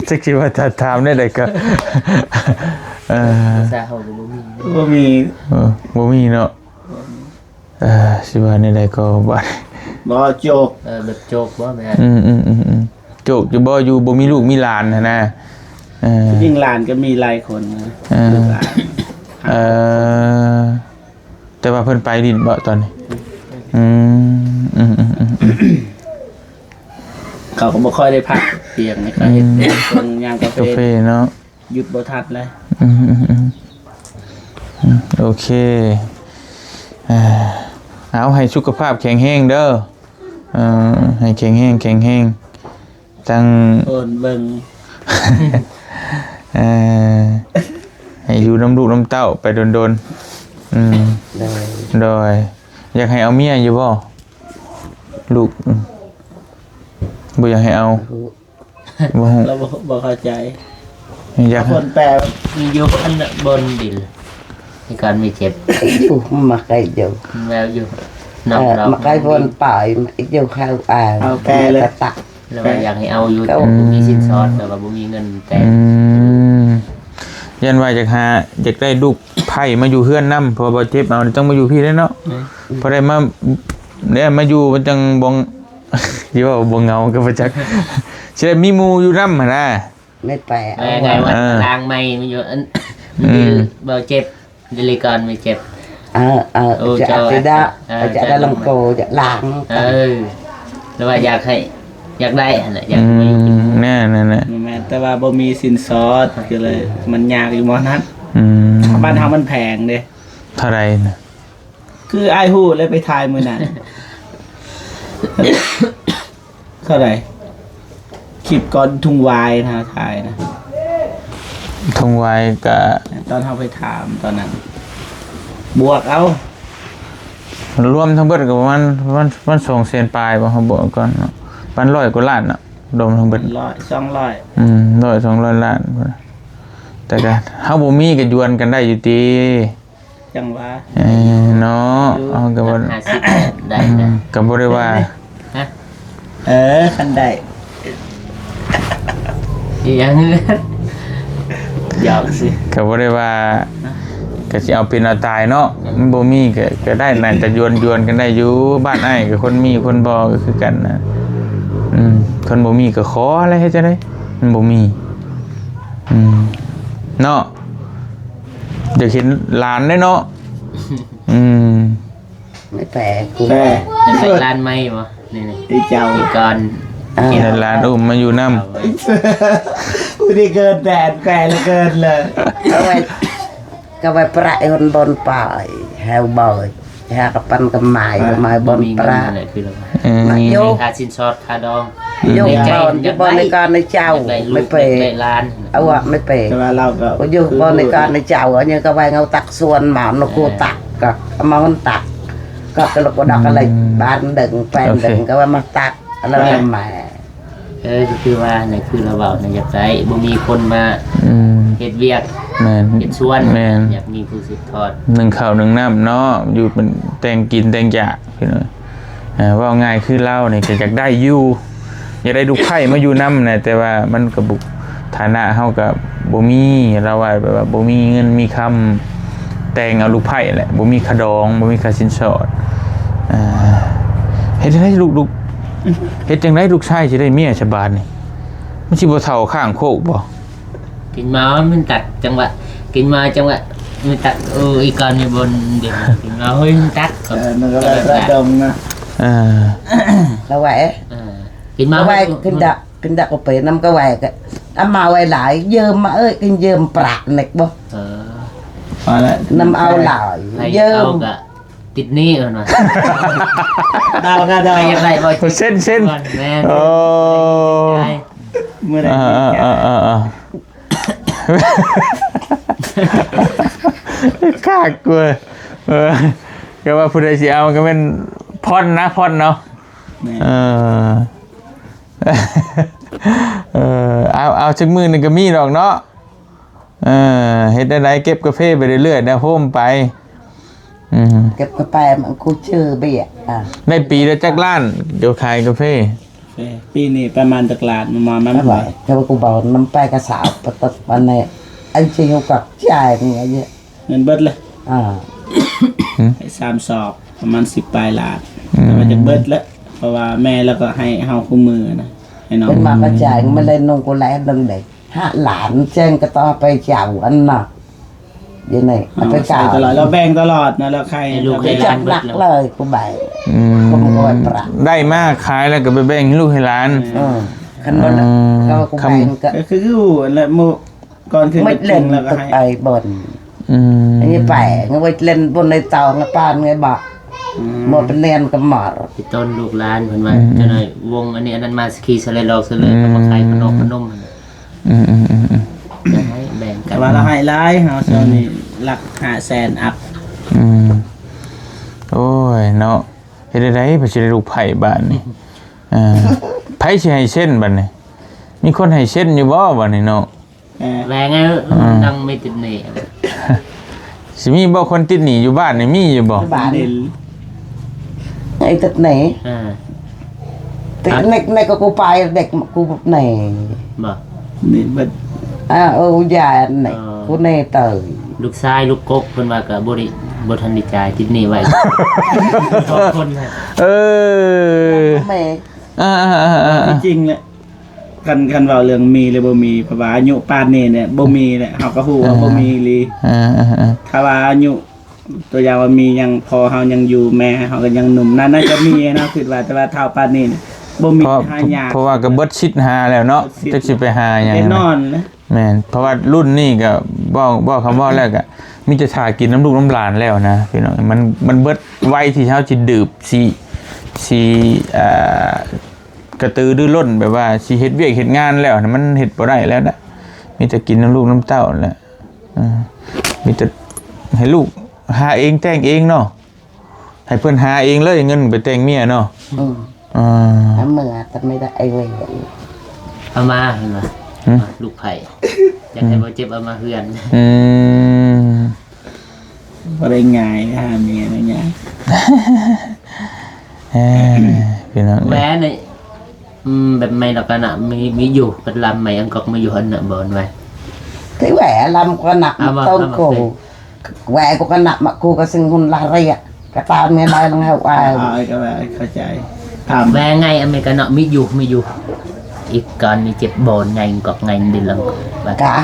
ຈັກຊິວ່າຖ້າຖາມແນວໃດກໍ ເອີ ພາສາເຮົາກໍບໍ່ມີ ບໍ່ມີ ເອີ ບໍ່ມີເນາະ ເອີ ຊິວ່າແນວໃດກໍບໍ່ ບໍ່ໂຈກ ເອີ ແບບໂຈກບໍ່ແມ່ນ ອືມໆໆໆ ໂຈກຢູ່ບໍ່ ຢູ່ບໍ່ມີລູກມີຫຼານຫັ້ນນະ ເອີ ທີ່ຈິງຫຼານກໍມີຫຼາຍຄົນນະ ເອີ ລູກຫຼານ ເອີ ແຕ່ວ່າເພິ່ນໄປດິນບໍ່ຕອນນີ້? ອືມ ອືມ ອືມ ອືມ ອືມ ເຂົາກໍບໍ່ຄ່ອຍໄດ້ພັກ ປຽກນີ້ກໍເຮັດ ອືມ ເບິ່ງຍາມກາເຟ ກາເຟເນາະ ຢຸດບໍ່ທັນແລ້ວ ອືມ ອືມ ອືມ ອືມ ໂອເຄ ເອົາ ໃຫ້ສຸຂະພາບແຂງແຮງເດີ ເອີ ໃຫ້ແຂງແຮງ ແຂງແຮງ ຕັ້ງ ໂອນເບິ່ງ ເອີ ໃຫ້ຢູ່ນຳລູກນຳເຕົ້າໄປດົນໆ ອືມ ໂດຍ ໂດຍ ຢາກໃຫ້ເອົາເມຍຢູ່ບໍ່? ລູກ ອືມ ບໍ່ຢາກໃຫ້ເອົາ ບໍ່ຮູ້ ບໍ່ຮູ້ ລາວບໍ່ ບໍ່ເຂົ້າໃຈ ຢາກ ຄົນແປ ມີຢູ່ອັນບົນດິນ ທີ່ການມີເຈັບ ມາໄກຢູ່ ແວວຢູ່ ເອີ ມາໄກບົນປາຍ ຢູ່ເຂົ້າອາ ເອົາແປເລີຍ ຕະຕັກ ແລ້ວວ່າຢາກໃຫ້ເອົາຢູ່ ແຕ່ບໍ່ມີສິນສອດ ແລ້ວວ່າບໍ່ມີເງິນແຕ່ ອືມ ຢ້ານວ່າຢາກຫາ ຢາກໄດ້ລູກໃພ້ມາຢູ່ເຮືອນນຳ ເພາະວ່າບ່າວເຈັບເອົາຕ້ອງມາຢູ່ພີ້ແຫຼະເນາະ ອືມ ພໍໄດ້ມາ ໄດ້ມາຢູ່ມັນຈັ່ງບໍ່ ຊິເວົ້າບໍ່ເຫງົາກໍບໍ່ຈັກ ຊິໄດ້ມີໝູ່ຢູ່ນຳຫັ້ນນະ ໄດ້ໄປເອົາ ເອີ ໄດ້ວ່າ ເອີ ຕາລາງໃໝ່ມັນຢູ່ອັນ ອືມ ບ່າວເຈັບ ເດລິກອນມີເຈັບ ເອີ ເອີ ໂອ້ ຈະ ຈະ ອາຕິດາ ເອີ ຈະ ຈະ ດາລັງໂກ ຈະລາງ ເອີ ຫຼືວ່າຢາກໃຫ້ ຢາກໄດ້ຫັ້ນແຫຼະ ຢາກ ອືມ ມາຢູ່ເປັນໝູ່ ແນ່ໆໆ ແມ່ນ ແຕ່ວ່າບໍ່ມີສິນສອດ ກໍເລີຍມັນຍາກຢູ່ໝໍ້ນັ້ນ ອືມ ບ້ານເຮົາມັນແພງເດ້ ເທົ່າໃດນະ? ຄືອ້າຍຮູ້ແລ້ວໄປຖ່າຍມື້ນັ້ນ ເທົ່າໃດ? ຄລິບກ່ອນທຸງວາຍນະ ຖ່າຍນະ ທຸງວາຍກະ ຕອນເຮົາໄປຖາມຕອນນັ້ນ ບວກເອົາ ລວມທັງເບິດກໍປະມານ ປະມານ ປະມານສອງແສນປາຍບໍ່ ເຮົາບວກກ່ອນເນາະ ປະມານຮ້ອຍກວ່າລ້ານເນາະ ລວມທັງເບິດ ຮ້ອຍ ສອງຮ້ອຍ ອືມ ຮ້ອຍ ສອງຮ້ອຍລ້ານພຸ້ນນະ ແຕ່ກະເຮົາບໍ່ມີກະຢວນກັນໄດ້ຢູ່ຕິ? ຈັ່ງວ່າ ເອີ ເນາະ ເຮົາກະບໍ່ ຫ້າສິບ ໄດ້ນະ ກະບໍ່ໄດ້ວ່າ ຮະ ເອີ ຄັນໄດ້ ອີຫຍັງ ຢອກຊື່ ກະບໍ່ໄດ້ວ່າ ກະຊິເອົາເປັນເອົາຕາຍເນາະ ມັນບໍ່ມີກະ ກະໄດ້ ໜ້າຈະຢວນ ຢວນກັນໄດ້ຢູ່ ບ້ານອ້າຍກະຄົນມີຄົນບໍ່ກະຄືກັນນະ ອືມ ຄົນບໍ່ມີກະຂໍແຫຼະ ເຮັດຈັ່ງໃດ ມັນບໍ່ມີ ອືມ ເນາະ ຢາກເຫັນຫຼານເດ້ເນາະ ອືມ ແມ່ແປ ແປ ຢາກໄດ້ຫຼານໃໝ່ບໍ່? ນີ້ໆ ອີເຈົ້າ ອີກອນ ອ່າ ເຫັນຫຼານອຸ້ມມາຢູ່ນຳ ຜູ້ນີ້ເກີນແປ ແປເກີນເລີຍ ກະໄວ້ ກະໄວ້ປະຄົນບ່ອນປາຍ ແຮວບໍ່ ຫາກະປັນກະໝາຍ ອ່າ ກະໝາຍບ່ອນປະ ເອີ ມາຢູ່ ຄ່າສິນສອດ ຄ່າດອງ ຢູ່ ແມ່ ບ່ອນ ຢູ່ບ່ອນໃນການໃນເຈົ້າ ຢາກໄດ້ລູກ ແມ່ເປ້ ຢາກໄດ້ຫຼານ ເອົາວ່າແມ່ເປ້ ແຕ່ວ່າລາວກະ ຢູ່ບ່ອນໃນການໃນເຈົ້າ ອັນນີ້ກະແວ່ງເອົາຕັກສວນມາ ນົກກູຕັກ ກະເອົາມາຫົນຕັກ ກະກະລົກກະດັກ ອືມ ອະໄລ ບ້ານດຶງ ແປງດຶງ ໂອເຄ ກະວ່າມາຕັກ ອັນນັ້ນ ອ່າ ແມ່ ເອີ ກະຄືວ່າ ໃນຄືລາວເວົ້ານະ ຢາກໄດ້ ບໍ່ມີຄົນມາ ອືມ ເຮັດວຽກ ແມ່ນ ເຮັດສວນ ແມ່ນ ຢາກມີຜູ້ສືບທອດ ໜຶ້ງເຂົ້າໜຶ້ງນ້ຳເນາະ ຢູ່ເປັນແຕ່ງກິນແຕ່ງຢາກ ພີ່ນ້ອງ ເອີ ເວົ້າງ່າຍຄືລາວນີ້ກະຢາກໄດ້ຢູ່ ຢາກໄດ້ລູກໃພ້ມາຢູ່ນຳນະ ແຕ່ວ່າມັນກະບໍ່ ຖານະເຮົາກະບໍ່ມີ ລາວວ່າແບບວ່າບໍ່ມີເງິນມີຄຳ ແຕ່ງເອົາລູກໃພ້ແຫຼະ ບໍ່ມີຄ່າດອງ ບໍ່ມີຄ່າສິນສອດ ອ່າ ເຮັດຈັ່ງໃດລູກ ລູກ ເຮັດຈັ່ງໃດລູກຊາຍຊິໄດ້ເມຍຊະບາດນີ້ ມັນຊິບໍ່ເຖົ້າຂ້າງໂຄກບໍ່? ກິນມາມັນຕັກ ຈັງຫວະ ກິນມາ ຈັງຫວະ ມັນຕັກ ໂອ້ ອີກອນມີບ່ອນເດ ກິນມາ ໂອ້ຍ ມັນຕັກ ເອີ ມັນກະໄດ້ປະດົງນະ ອ່າ ລະໄວ້ ເອີ ກິນມາ ລະໄວ້ ກິນດະ ກິນດະກາເຟນຳກະໄວ້ກະ ອາມາໄວ້ຫຼາຍ ຢືມມາເອີຍ ກິນຢືມປະເນັກບໍ່ ເອີ ມາລະ ນຳເອົາຫຼາຍ ໃຜຢາກເອົາ ຢືມ ກະຕິດໜີ້ເພິ່ນວ່າ ດາວກະດາວ ໃຜຢາກໄດ້ບໍ່ ເຊັນ ເຊັນ ແມ່ນ ໂອ້ ມື້ໃດ ອ່າ ອ່າ ອ່າ ອ່າ ອ່າ ຄັກເວີຍ ເອີ ກະວ່າຜູ້ໃດຊິເອົາກະແມ່ນຜ່ອນນະ ຜ່ອນເນາະ ແມ່ນ ເອີ ເອີ ເອົາ ເອົາຈັກມື້ໜຶ່ງກະມີດອກເນາະ ເອີ ເຮັດແນວໃດ ເກັບກາເຟໄປເລື້ອຍໆ ແນວໂຮມໄປ ອືມ ເກັບກາເຟມັນຄູເຈີເບຍ ອ່າ ໄດ້ປີລະຈັກລ້ານ ເຈົ້າຂາຍກາເຟ? ເອີ ປີນີ້ປະມານຈັກລ້ານ ປະມານ ແຕ່ວ່າ ແຕ່ວ່າກູເວົ້ານຳໄປກະສາວ ປະຕະ ອັນນີ້ ອັນຊິຢູ່ກັບຈາຍນີ້ ເງິນເບິດເລີຍ ອ່າ ໄດ້ສາມສອບ ປະມານສິບປາຍລ້ານ ອືມ ແຕ່ວ່າຈະເບິດແລ້ວ ເພາະວ່າແມ່ລາວກະໃຫ້ເຮົາຄູ່ມື້ນະ ໃຫ້ນ້ອງ ເພິ່ນມາກະຈ່າຍ ມັນໄດ້ນົງກູແລເບິ່ງເດ້ ຫ້າລ້ານ ແຈ້ງກະຕໍ່ໄປເຈົ້າ ອັນນະ ຢູ່ໃນ ເອົາໄປຂາຍຕະຫຼອດ ລາວແບ່ງຕະຫຼອດນະ ລາວຂາຍໃຫ້ລູກໃຫ້ຫຼານເບິດເລີຍ ເລີຍ ກູແບ່ງ ອືມ ໄດ້ມາຂາຍແລ້ວກະໄປແບ່ງໃຫ້ລູກໃຫ້ຫຼານ ເອີ ຄັນບໍ່ ອືມ ລາວກະແບ່ງ ກະຄືຢູ່ຫັ້ນແຫຼະ ມື້ ກ່ອນຂຶ້ນ ໄປເຫຼັ້ນ ລະກະໃຫ້ ໄປບ່ອນ ອືມ ອັນນີ້ໄປ ໄປເຫຼັ້ນບ່ອນໃນຕອງ ປານໄງບະ ອືມ ບໍ່ໄປແລ່ນກະໝໍ ໄປຕົ້ນລູກຫຼານເພິ່ນວ່າ ອືມ ຈັກໜ້ອຍວົງອັນນີ້ອັນນັ້ນມາສະກີສະແລດອກສະເລີ ອືມ ກະມາຂາຍຂະໜົມຂະໜົມຫັ້ນ ອືມໆໆໆ ຢາກໃຫ້ແບ່ງກັນ ແຕ່ວ່າລາວໃຫ້ຫຼາຍ ເຮົາຊ່ວງນີ້ ອືມ ຫຼັກຫ້າແສນອັບ ອືມ ໂອ້ຍເນາະ ເຮັດແນວໃດ ເພິ່ນຊິໄດ້ລູກໃພ້ບາດນີ້ ເອີ ໃຜຊິໃຫ້ເຊັນບາດນີ້ ມີຄົນໃຫ້ເຊັນຢູ່ບໍ່ບາດນີ້ເນາະ? ເອີ ແລງ ອືມ ຍັງມີຕິດໜີ້ ຊິມີບໍ່ຄົນຕິດໜີ້ຢູ່ບ້ານນີ້ ມີຢູ່ບໍ່? ບ້ານນີ້ ໄອ້ຕິດໜີ້ ເອີ ຕິດ ໃນ ໃນກະກູໄປເດັກກູແນ່ ບໍ່ ນີ້ເບິດ ອ່າ ເອີ ຢານນີ້ ເອີ ກູແນ່ເຕີຍ ລູກຊາຍລູກກົກເພິ່ນວ່າກະບໍ່ໄດ້ ບໍ່ທັນໄດ້ຈ່າຍ ຕິດໜີ້ໄວ້ ສອງຄົນ ເອີ ແມ່ ອ່າໆໆໆ ທີ່ຈິງແຫຼະ ຄັນ ຄັນເວົ້າເລື່ອງມີຫຼືບໍ່ມີ ເພາະວ່າອາຍຸປານນີ້ແຫຼະ ບໍ່ມີແຫຼະ ເຮົາກະຮູ້ວ່າ ເອີ ບໍ່ມີອີ່ຫຼີ ເອີ ເອີ ເອີ ຖ້າວ່າອາຍຸ ຕົວຢ່າງວ່າມີຍັງ ພໍ່ເຮົາຍັງຢູ່ ແມ່ເຮົາກະຍັງໜຸ່ມ ນັ້ນ ນັ້ນກະມີເນາະ ຄິດວ່າ ແຕ່ວ່າເຖົ້າປານນີ້ ບໍ່ມີ ເພາະ ຫາຍາກ ເພາະວ່າກະເບິດສິດຫາແລ້ວເນາະ ເບິດສິດ ຈັກຊິໄປຫາຫຍັງ ແນ່ນອນແຫຼະ ແມ່ນ ເພາະວ່າລຸ້ນນີ້ກະ ເວົ້າ ເວົ້າ ຄຳເວົ້າແລ້ວກະ ມີແຕ່ຖ້າກິນນຳລູກນຳຫຼານແລ້ວນະ ພີ່ນ້ອງ ມັນ ມັນເບິດໄວທີ່ເຮົາຊິດື່ມ ຊິ ຊິ ອ່າ ກະຕືລືລົ້ນ ແບບວ່າຊິເຮັດວຽກເຮັດງານແລ້ວນະ ມັນເຮັດບໍ່ໄດ້ແລ້ວນະ ມີແຕ່ກິນນຳລູກນຳເຕົ້າແຫຼະ ເອີ ມີແຕ່ໃຫ້ລູກຫາເອງແຕ່ງເອງເນາະ ໃຫ້ເພິ່ນຫາເອງເລີຍ ເງິນໄປແຕ່ງເມຍເນາະ ອືມ ອ່າ ເອົາມາ ແຕ່ໄມ່ໄດ້ໄອ້ເວນ ເອົາມາ ເຫັນບໍ່ ຫື? ລູກໃຜ? ຢາກໃຫ້ ອືມ ບໍ່ເຈັບເອົາມາເຮືອນ. ອືມ ບໍ່ໄດ້ງ່າຍ ຫາເມຍໄດ້ຍາກ. ເອີ ພີ່ນ້ອງເອີຍ ແວ່ນີ້ ອືມ ແບບໄມ້ລະກະນະ ມີ ມີຢູ່ ເພິ່ນລຳໄມ້ອັງກອກ ມີຢູ່ຫັ້ນນະ ບໍ່ແວ່? ທີ່ແວ່ລຳກະນະ ເອົາບໍ່ ໂຕ ເອົາບໍ່ ໂກ ແວ່ກໍກະນະ ມະກູກະຊິງຮຸນລະເຣຍ ກະຕາມແມ່ໄດ້ລະເຮົາອາຍ ອາຍກໍແວ່ ເຂົ້າໃຈ ຕາມ ແວ່ໄງ ອາເມລິກາເນາະ ມີຢູ່ ມີຢູ່ ອີກກ່ອນນີ້ເຈັບບໍ່ໄງ ກອກໄງ ດິນລຳ ກະ ກະ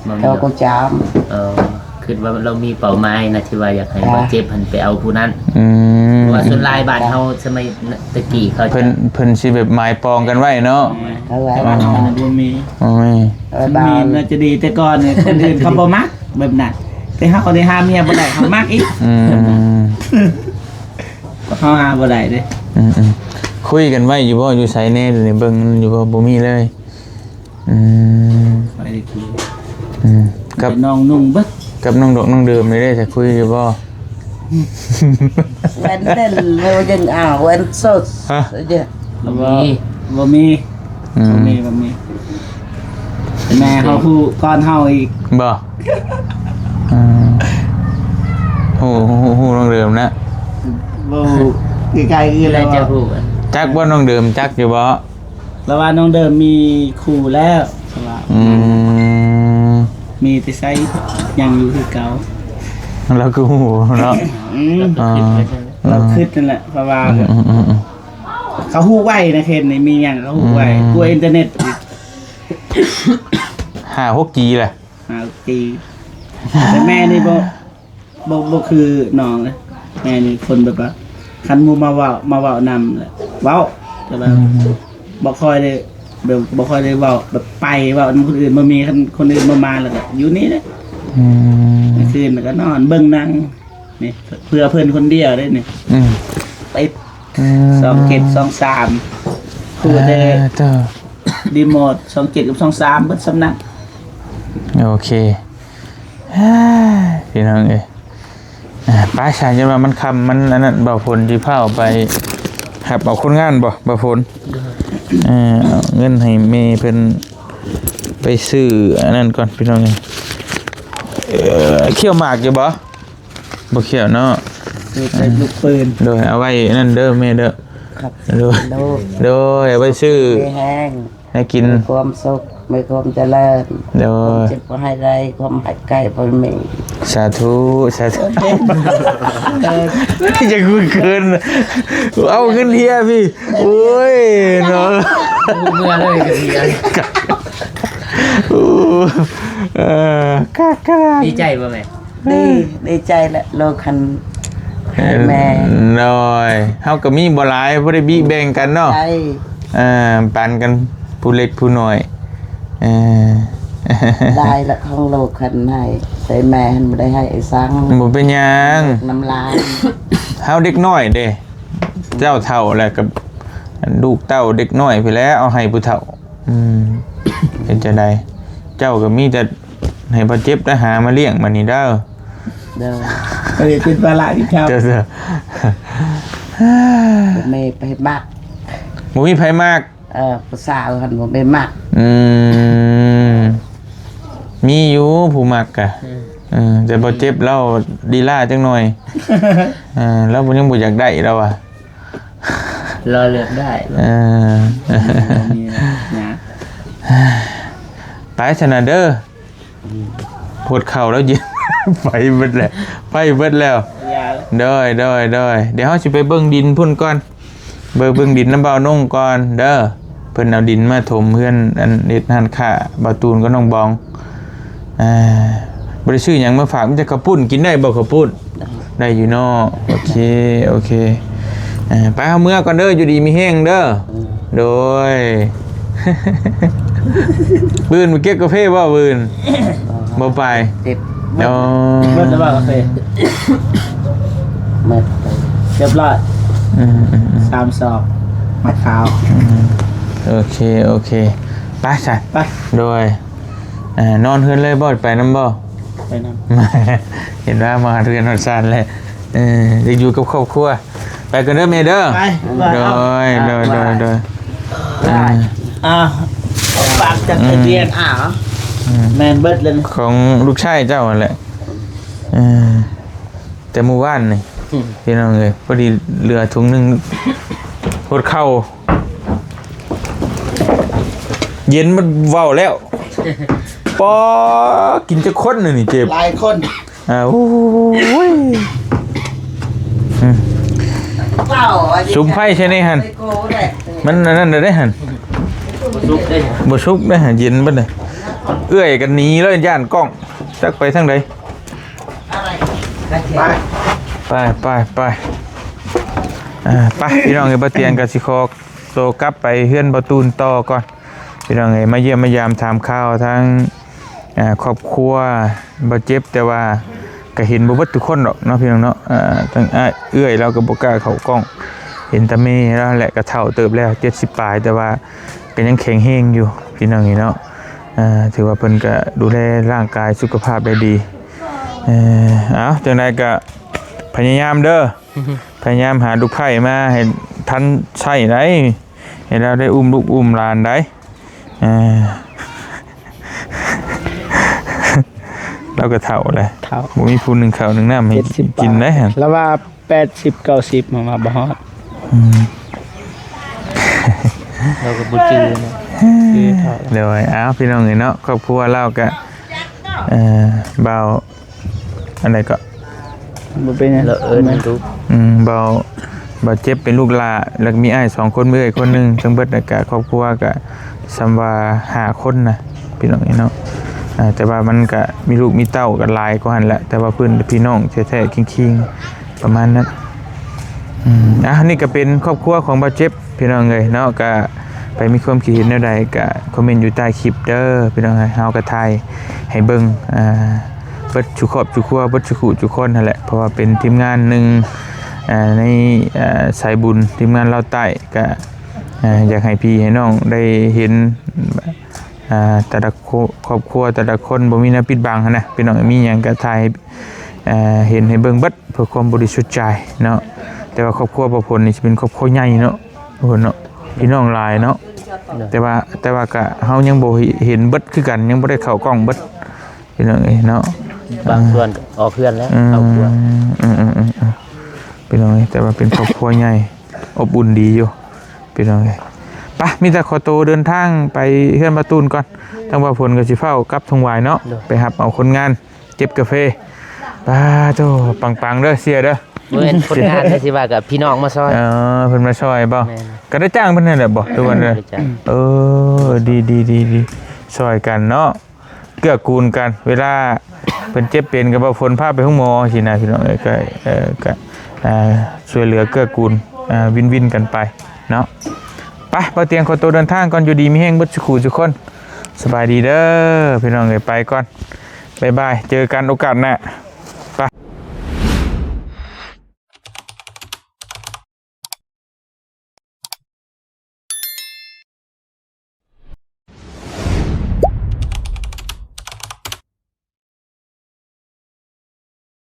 ບໍ່ມີ ເຈົ້າກໍຈາມ ເອີ ຄິດວ່າລາວມີເປົ້າໝາຍນະ ທີ່ວ່າຢາກໃຫ້ ກະ ບໍ່ເຈັບຫັ້ນ ໄປເອົາຜູ້ນັ້ນ ອືມ ເພາະວ່າສ່ວນຫຼາຍບ້ານເຮົາສະໄໝແຕ່ກີ້ເຂົາ ເພິ່ນ ຈະ ເພິ່ນຊິແບບໝາຍປອງກັນໄວ້ເນາະ ເອົາໄວ້ ແຕ່ບ້ານເຮົານະບໍ່ມີ ບໍ່ມີ ເອີ ຄັນມີ ບ້ານ ມັນຈະດີ ແຕ່ກ່ອນນີ້ຄົນອື່ນເຂົາບໍ່ມັກ ແບບນັ້ນ ແຕ່ເຮົາໄດ້ຫາເມຍບໍ່ໄດ້ ເຮົາມັກອີກ ອືມ ເຮົາຫາບໍ່ໄດ້ເດ້ ອືມໆ ຄຸຍກັນໄວ້ຢູ່ບໍ່? ຢູ່ໃສແດ່? ດຽວນີ້ເບິ່ງຢູ່ບໍ່? ບໍ່ມີເລີຍ ອືມ ໄປໄດ້ຄື ອືມ ກັບ ໄປນ້ອງນຸ່ງເບິດ ກັບນ້ອງດອກນ້ອງເດີມນີ້ເດ້ ຈະຄຸຍຢູ່ບໍ່? ເວັນເຕັນ ເຮົາຍັງ ອ້າວ ເວັນສົດ ຮະ? ເອີ ບໍ່ມີ ບໍ່ມີ ອືມ ບໍ່ມີ ບໍ່ມີ ແມ່ເຮົາຮູ້ກ່ອນເຮົາອີກ ບໍ່? ອືມ ຮູ້ ຮູ້ ຮູ້ນ້ອງເດີມນະ ບໍ່ຮູ້ ໃກ້ໆ ອື່ນແລ້ວ ຈະຮູ້ ຈັກບໍ່ນ້ອງເດີມ ຈັກຢູ່ບໍ່? ລາວວ່ານ້ອງເດີມມີຄູ່ແລ້ວ ລາວວ່າ ອືມ ມີແຕ່ໃສ ຍັງຢູ່ຄືເກົ່າ ລາວຄືຮູ້ເນາະ ອືມ ອໍ ລາວຄິດນັ້ນແຫຼະ ເພາະວ່າ ອືມໆໆໆ ເຂົາຮູ້ໄວນະ ເຂດນີ້ມີຫຍັງເຂົາຮູ້ໄວ ອືມ ກວ່າອິນເຕີເນັດອີກ ຫ້າຫົກຈີແຫຼະ ຫ້າຫົກຈີ ແຕ່ແມ່ນີ້ບໍ່ ບໍ່ ບໍ່ຄືນ້ອງເລີຍ ແມ່ນີ້ຄົນແບບວ່າ ຄັນໝູ່ມາເວົ້າ ມາເວົ້ານຳແຫຼະ ເວົ້າ ແຕ່ວ່າ ອືມ ບໍ່ຄ່ອຍໄດ້ ແບບບໍ່ຄ່ອຍໄດ້ເວົ້າ ແບບໄປເວົ້ານຳຄົນອື່ນ ບໍ່ມີ ຄັນຄົນອື່ນບໍ່ມາແລ້ວກໍຢູ່ນີ້ແຫຼະ ອືມ ກາງຄືນແລ້ວກໍນອນເບິ່ງໜັງ ນີ້ເພື່ອເພິ່ນຄົນດຽວເດ້ນີ້ ອືມ ຕິດ ອືມ ສອງເຈັດ ສອງສາມ ຮູ້ແຕ່ ເອີ ເຈົ້າ ຣີໂມດ ສອງເຈັດ ກັບ ສອງສາມ ເບິດສ່ຳນັ້ນ ໂອເຄ ພີ່ນ້ອງເອີຍ ອ່າ ໄປຊະ ຢ້ານວ່າມັນຄ່ຳ ມັນອັນນັ້ນ ບ່າວຝົນຊິພາໄປຮັບເອົາຄົນງານບໍ່ ບ່າວຝົນ? ໂດຍ ເອີ ເອົາເງິນໃຫ້ແມ່ເພິ່ນໄປຊື້ອັນນັ້ນກ່ອນ ພີ່ນ້ອງເອີຍ ເອີ ຂ້ຽວໝາກຢູ່ບໍ່? ບໍ່ຂ້ຽວເນາະ ຊື້ໃສ່ລູກປືນ ໂດຍ ເອົາໄວ້ອັນນັ້ນເດີແມ່ເດີ ຄັບ ໂດຍ ໂດຍ ໂດຍ ເອົາໄວ້ຊື້ ມີແຮງ ໃຫ້ກິນ ມີຄວາມສຸກ ມີຄວາມຈະເລີນ ໂດຍ ຄວາມເຈັບບໍ່ໃຫ້ໄດ້ ຄວາມໄຂ້ບໍ່ມີ ສາທຸ ສາທຸ ຢ່າຄຸ້ນເຄີນ ເອົາເງິນເຮຍພີ່ ໂອ້ຍເນາະ ເມືອເລີຍກະເຮຍ ໂອ້ ເອີ ກະ ກະ ດີໃຈບໍ່ແມ່? ດີ ດີໃຈແຫຼະ ລູກຫັ້ນໃຫ້ແມ່ ໂດຍ ເຮົາກໍມີບໍ່ຫຼາຍ ບໍ່ໄດ້ບິແບ່ງກັນເນາະ ໃຊ່ ເອີ ປັນກັນຜູ້ເລັກຜູ້ນ້ອຍ ເອີ ຫຼາຍລະຂອງລູກຫັ້ນໃຫ້ ແຕ່ແມ່ຫັ້ນບໍ່ໄດ້ໃຫ້ອີ່ສັງ ບໍ່ເປັນຫຍັງ ນຳຫຼານ ເຮົາເດັກນ້ອຍເດ້ ເຈົ້າເຖົ້າແລ້ວກໍ ລູກເຕົ້າເດັກນ້ອຍພຸ້ນແຫຼະ ເອົາໃຫ້ຜູ້ເຖົ້າ ອືມ ເຮັດຈັ່ງໃດ ເຈົ້າກໍມີແຕ່ໃຫ້ບໍ່ເຈັບໄດ້ຫາມາລ້ຽງບັດນີ້ເດີ ໂດຍ ບໍ່ໄດ້ເປັນພາລະອີກແລ້ວ ເຈົ້າ ບໍ່ມີໃຜມັກ ບໍ່ມີໃຜມັກ ເອີ ຜູ້ສາວຫັ້ນບໍ່ມີມັກ ອືມ ມີຢູ່ຜູ້ມັກກະ ອືມ ເອີ ແຕ່ບໍ່ເຈັບລາວລີລາຈັກໜ່ອຍ ເອີ ລາວບໍ່ ຍັງບໍ່ຢາກໄດ້ລາວວ່າ ລໍເລືອກໄດ້ ເອີ ບໍ່ມີນະ ໄປຊັ້ນນະເດີ ອືມ ຫົດເຂົ່າແລ້ວເຢັນ ໄປເບິດແລ້ວ ໄປເບິດແລ້ວ ໂດຍ ໂດຍ ໂດຍ ດຽວເຮົາຊິໄປເບິ່ງດິນພຸ້ນກ່ອນ ເບິ່ງ ເບິ່ງດິນນຳບ່າວນົງກ່ອນເດີ ເພິ່ນເອົາດິນມາຖົມເຮືອນ ອັນ ເຮັດຮ້ານຄ້າບ່າວຕູນກັບນ້ອງບອງ ອ່າ ບໍ່ໄດ້ຊື້ຫຍັງມາຝາກ ມີແຕ່ເຂົ້າປຸ້ນ ກິນໄດ້ບໍ່ເຂົ້າປຸ້ນ? ໄດ້ຢູ່ເນາະ ໂອເຄ ໂອເຄ ອ່າ ໄປ ເຮົາເມືອກ່ອນເດີ ຢູ່ດີມີແຮງເດີ ອືມ ໂດຍ ມື້ອື່ນໄປເກັບກາເຟບໍ່ມື້ອື່ນ? ບໍ່ ບໍ່ໄປ ເກັບ ອໍ ເບິດແລ້ວບໍ່ກາເຟ? ໝົດ ຮຽບຮ້ອຍ ອືມໆໆ ສາມຊອກ ໝາກຂາວ ອືມ ໂອເຄ ໂອເຄ ໄປຊະ ໄປ ໂດຍ ອ່າ ນອນເຮືອນເລີຍບໍ່? ໄປນຳບໍ່? ໄປນຳ ເຫັນວ່າມາຮອດເຮືອນຮອດຊານແລ້ວ ເອີ ຢາກຢູ່ກັບຄອບຄົວ ໄປກ່ອນເດີແມ່ເດີ ໄປ ໂດຍ ໂດຍ ໂດຍ ໂດຍ ອ່າ ອ່າ ຝາກຈາກ ອືມ ໄອເດຍ ອ່າ ແມ່ນເບິດເລີຍ ຂອງລູກຊາຍເຈົ້າຫັ້ນແຫຼະ. ເອີ ແຕ່ມື້ວານນີ້ ອືມ ພີ່ນ້ອງເອີຍ ພໍດີເຫຼືອຖົງໜຶ່ງຫົດເຂົ້າ ເຢັນມັນເວົ້າແລ້ວ ປໍ ກິນຈັກຄົນນີ້ເຈັບ ຫຼາຍຄົນ ອ່າ ໂອ້ຍ ອືມ ສຸມໄຟໃສ່ໃນຫັ້ນ ມັນອັນນັ້ນແລ້ວເດ້ຫັ້ນ ບໍ່ສຸກເດ້ ບໍ່ສຸກເດ້ ເຢັນເບິດເດ້. ເອື້ອຍກໍໜີເລີຍ ຢ້ານກ້ອງ ຈັກໄປທາງໃດ. ໄປ ໄປ ໄປ ໄປ ອ່າ ໄປ ພີ່ນ້ອງເອີຍ ບ່າວຕຽງກໍຊິຂໍໂຕກັບໄປເຮືອນບ່າວຕູນຕໍ່ກ່ອນ ພີ່ນ້ອງເອີຍ ມາຢ້ຽມມາຢາມຖາມຂ່າວທາງ ອ່າ ຄອບຄົວບ່າວເຈັບ ແຕ່ວ່າກໍເຫັນບໍ່ເບິດທຸກຄົນດອກເນາະ ພີ່ນ້ອງເນາະ. ອ່າ ທັງອ້າຍເອື້ອຍລາວກໍບໍ່ກ້າເຂົ້າກ້ອງ ເຫັນແຕ່ແມ່ລາວແຫຼະ ກໍເຖົ້າເຕີບແລ້ວ ເຈັດສິບປາຍ ແຕ່ວ່າກໍຍັງແຂງແຮງຢູ່ ພີ່ນ້ອງເອີຍເນາະ. ອ່າ ຖືວ່າເພິ່ນກໍດູແລຮ່າງກາຍສຸຂະພາບໄດ້ດີ. ເອີ ເອົາ ຈັ່ງໃດກໍພະຍາຍາມເດີ ພະຍາຍາມຫາລູກໃພ້ມາໃຫ້ທັນໃຊ້ໄດ໋ ໃຫ້ລາວໄດ້ອຸ້ມລູກອຸ້ມຫຼານໄດ໋. ເອີ ລາວກໍເຖົ້າແລ້ວ ເຖົ້າ ບໍ່ມີຜູ້ໜຶ່ງເຂົ້າໜຶ່ງນ້ຳໃຫ້ກິນໄດ໋. ລາວວ່າແປດສິບເກົ້າສິບ ມາວ່າບໍ່ຮອດ ອືມ ລາວກໍບໍ່ຈື່ເນາະ ຄືເຖົ້າແລ້ວ. ໂດຍ ອ້າວ ພີ່ນ້ອງເອີຍເນາະ ຄອບຄົວລາວກໍ ເອີ ບ່າວ ອັນໃດກໍ ບໍ່ເປັນຫຍັງ ລະເອີ້ນລູກ ອືມ ບ່າວ ບ່າວເຈັບເປັນລູກຫຼ້າ ແລ້ວກໍມີອ້າຍສອງຄົນ ເອື້ອຍຄົນໜຶ່ງ ທັງເບິດ ແລ້ວກໍຄອບຄົວກໍສ່ຳວ່າຫ້າຄົນນະ ພີ່ນ້ອງເອີຍເນາະ. ອ່າ ແຕ່ວ່າມັນກໍມີລູກມີເຕົ້າກັນຫຼາຍກວ່າຫັ້ນແຫຼະ ແຕ່ວ່າເພິ່ນເປັນພີ່ນ້ອງແທ້ໆຄິງໆ ປະມານນັ້ນ. ອືມ ອ່າ ນີ້ກໍເປັນຄອບຄົວຂອງບ່າວເຈັບ ພີ່ນ້ອງເອີຍເນາະ. ກະໃຜມີຄວາມຄິດເຫັນແນວໃດກະຄອມເມັນຢູ່ໃຕ້ຄລິບເດີພີ່ນ້ອງເອີຍ. ເຮົາກະຖ່າຍໃຫ້ເບິ່ງ ອ່າ ເບິດສູ່ຄອບສູ່ຄົວ ເບິດສູ່ຄູ່ສູ່ຄົນຫັ້ນແຫຼະ ເພາະວ່າເປັນທີມງານໜຶ່ງ ອ່າ ໃນ ອ່າ ສາຍບຸນ ທີມງານລາວໃຕ້ ກະ ອ່າ ຢາກໃຫ້ພີ່ໃຫ້ນ້ອງໄດ້ເຫັນ ອ່າ ແຕ່ລະຄົ- ຄອບຄົວແຕ່ລະຄົນ ບໍ່ມີແນວປິດບັງຫັ້ນນະ ພີ່ນ້ອງ. ມີຫຍັງກະຖ່າຍ ອ່າ ເຫັນໃຫ້ເບິ່ງເບິດ ເພື່ອຄວາມບໍລິສຸດໃຈເນາະ. ແຕ່ວ່າຄອບຄົວພໍ່ພົນນີ້ຊິເປັນຄອບຄົວໃຫຍ່ເນາະ ພໍ່ພົນເນາະ ພີ່ນ້ອງຫຼາຍເນາະ. ໂດຍ ແຕ່ວ່າ ແຕ່ວ່າກະເຮົາຍັງບໍ່ເຫັນເບິດຄືກັນ ຍັງບໍ່ໄດ້ເຂົ້າກ້ອງເບິດ ພີ່ນ້ອງເອີຍເນາະ. ບາງສ່ວນອອກເຮືອນແລ້ວ ອືມ ເຂົ້າຄົວ ອືມໆໆ ພີ່ນ້ອງເອີຍ. ແຕ່ວ່າເປັນຄອບຄົວໃຫຍ່ ອົບອຸ່ນດີຢູ່ ພີ່ນ້ອງເອີຍ. ໄປ ມີແຕ່ຂໍໂຕເດີນທາງໄປເຮືອນບ່າວຕູນກ່ອນ ທາງບ່າວຝົນກໍຊິຟ້າວກັບທົ່ງຫວາຍເນາະ. ໂດຍ ໄປຮັບເອົາຄົນງານ ເກັບກາເຟ. ປາໂທ້ ປັງໆເດີ ເສຍເດີ. ບໍ່ແມ່ນຄົນງານເດ້ ຊິວ່າກັບພີ່ນ້ອງມາຊ່ອຍ. ເອີ ເພິ່ນມາຊ່ອຍບໍ່? ແມ່ນ ກໍໄດ້ຈ້າງເພິ່ນຫັ້ນແຫຼະບໍ່? ທຸກວັນ ເອີ ບໍ່ໄດ້ຈ້າງ. ເອີ ດີໆໆ ຊ່ອຍກັນເນາະ ເກື້ອກູນກັນ ເວລາເພິ່ນເຈັບເປັນກໍບໍ່ຝົນພາໄປໂຮງໝໍຊີ້ນະ ພີ່ນ້ອງເອີຍ. ກໍ ເອີ ກໍ ອ່າ ຊ່ວຍເຫຼືອເກື້ອກູນ ອ່າ ວິນໆກັນໄປເນາະ. ໄປ ບ່າວຕຽງຂໍໂຕເດີນທາງກ່ອນ ຢູ່ດີມີແຮງເບິດສູ່ຄູ່ສູ່ຄົນ. ສະບາຍດີເດີພີ່ນ້ອງເອີຍ ໄປກ່ອນ ບາຍບາຍ ເຈີກັນໂອກາດໜ້າ.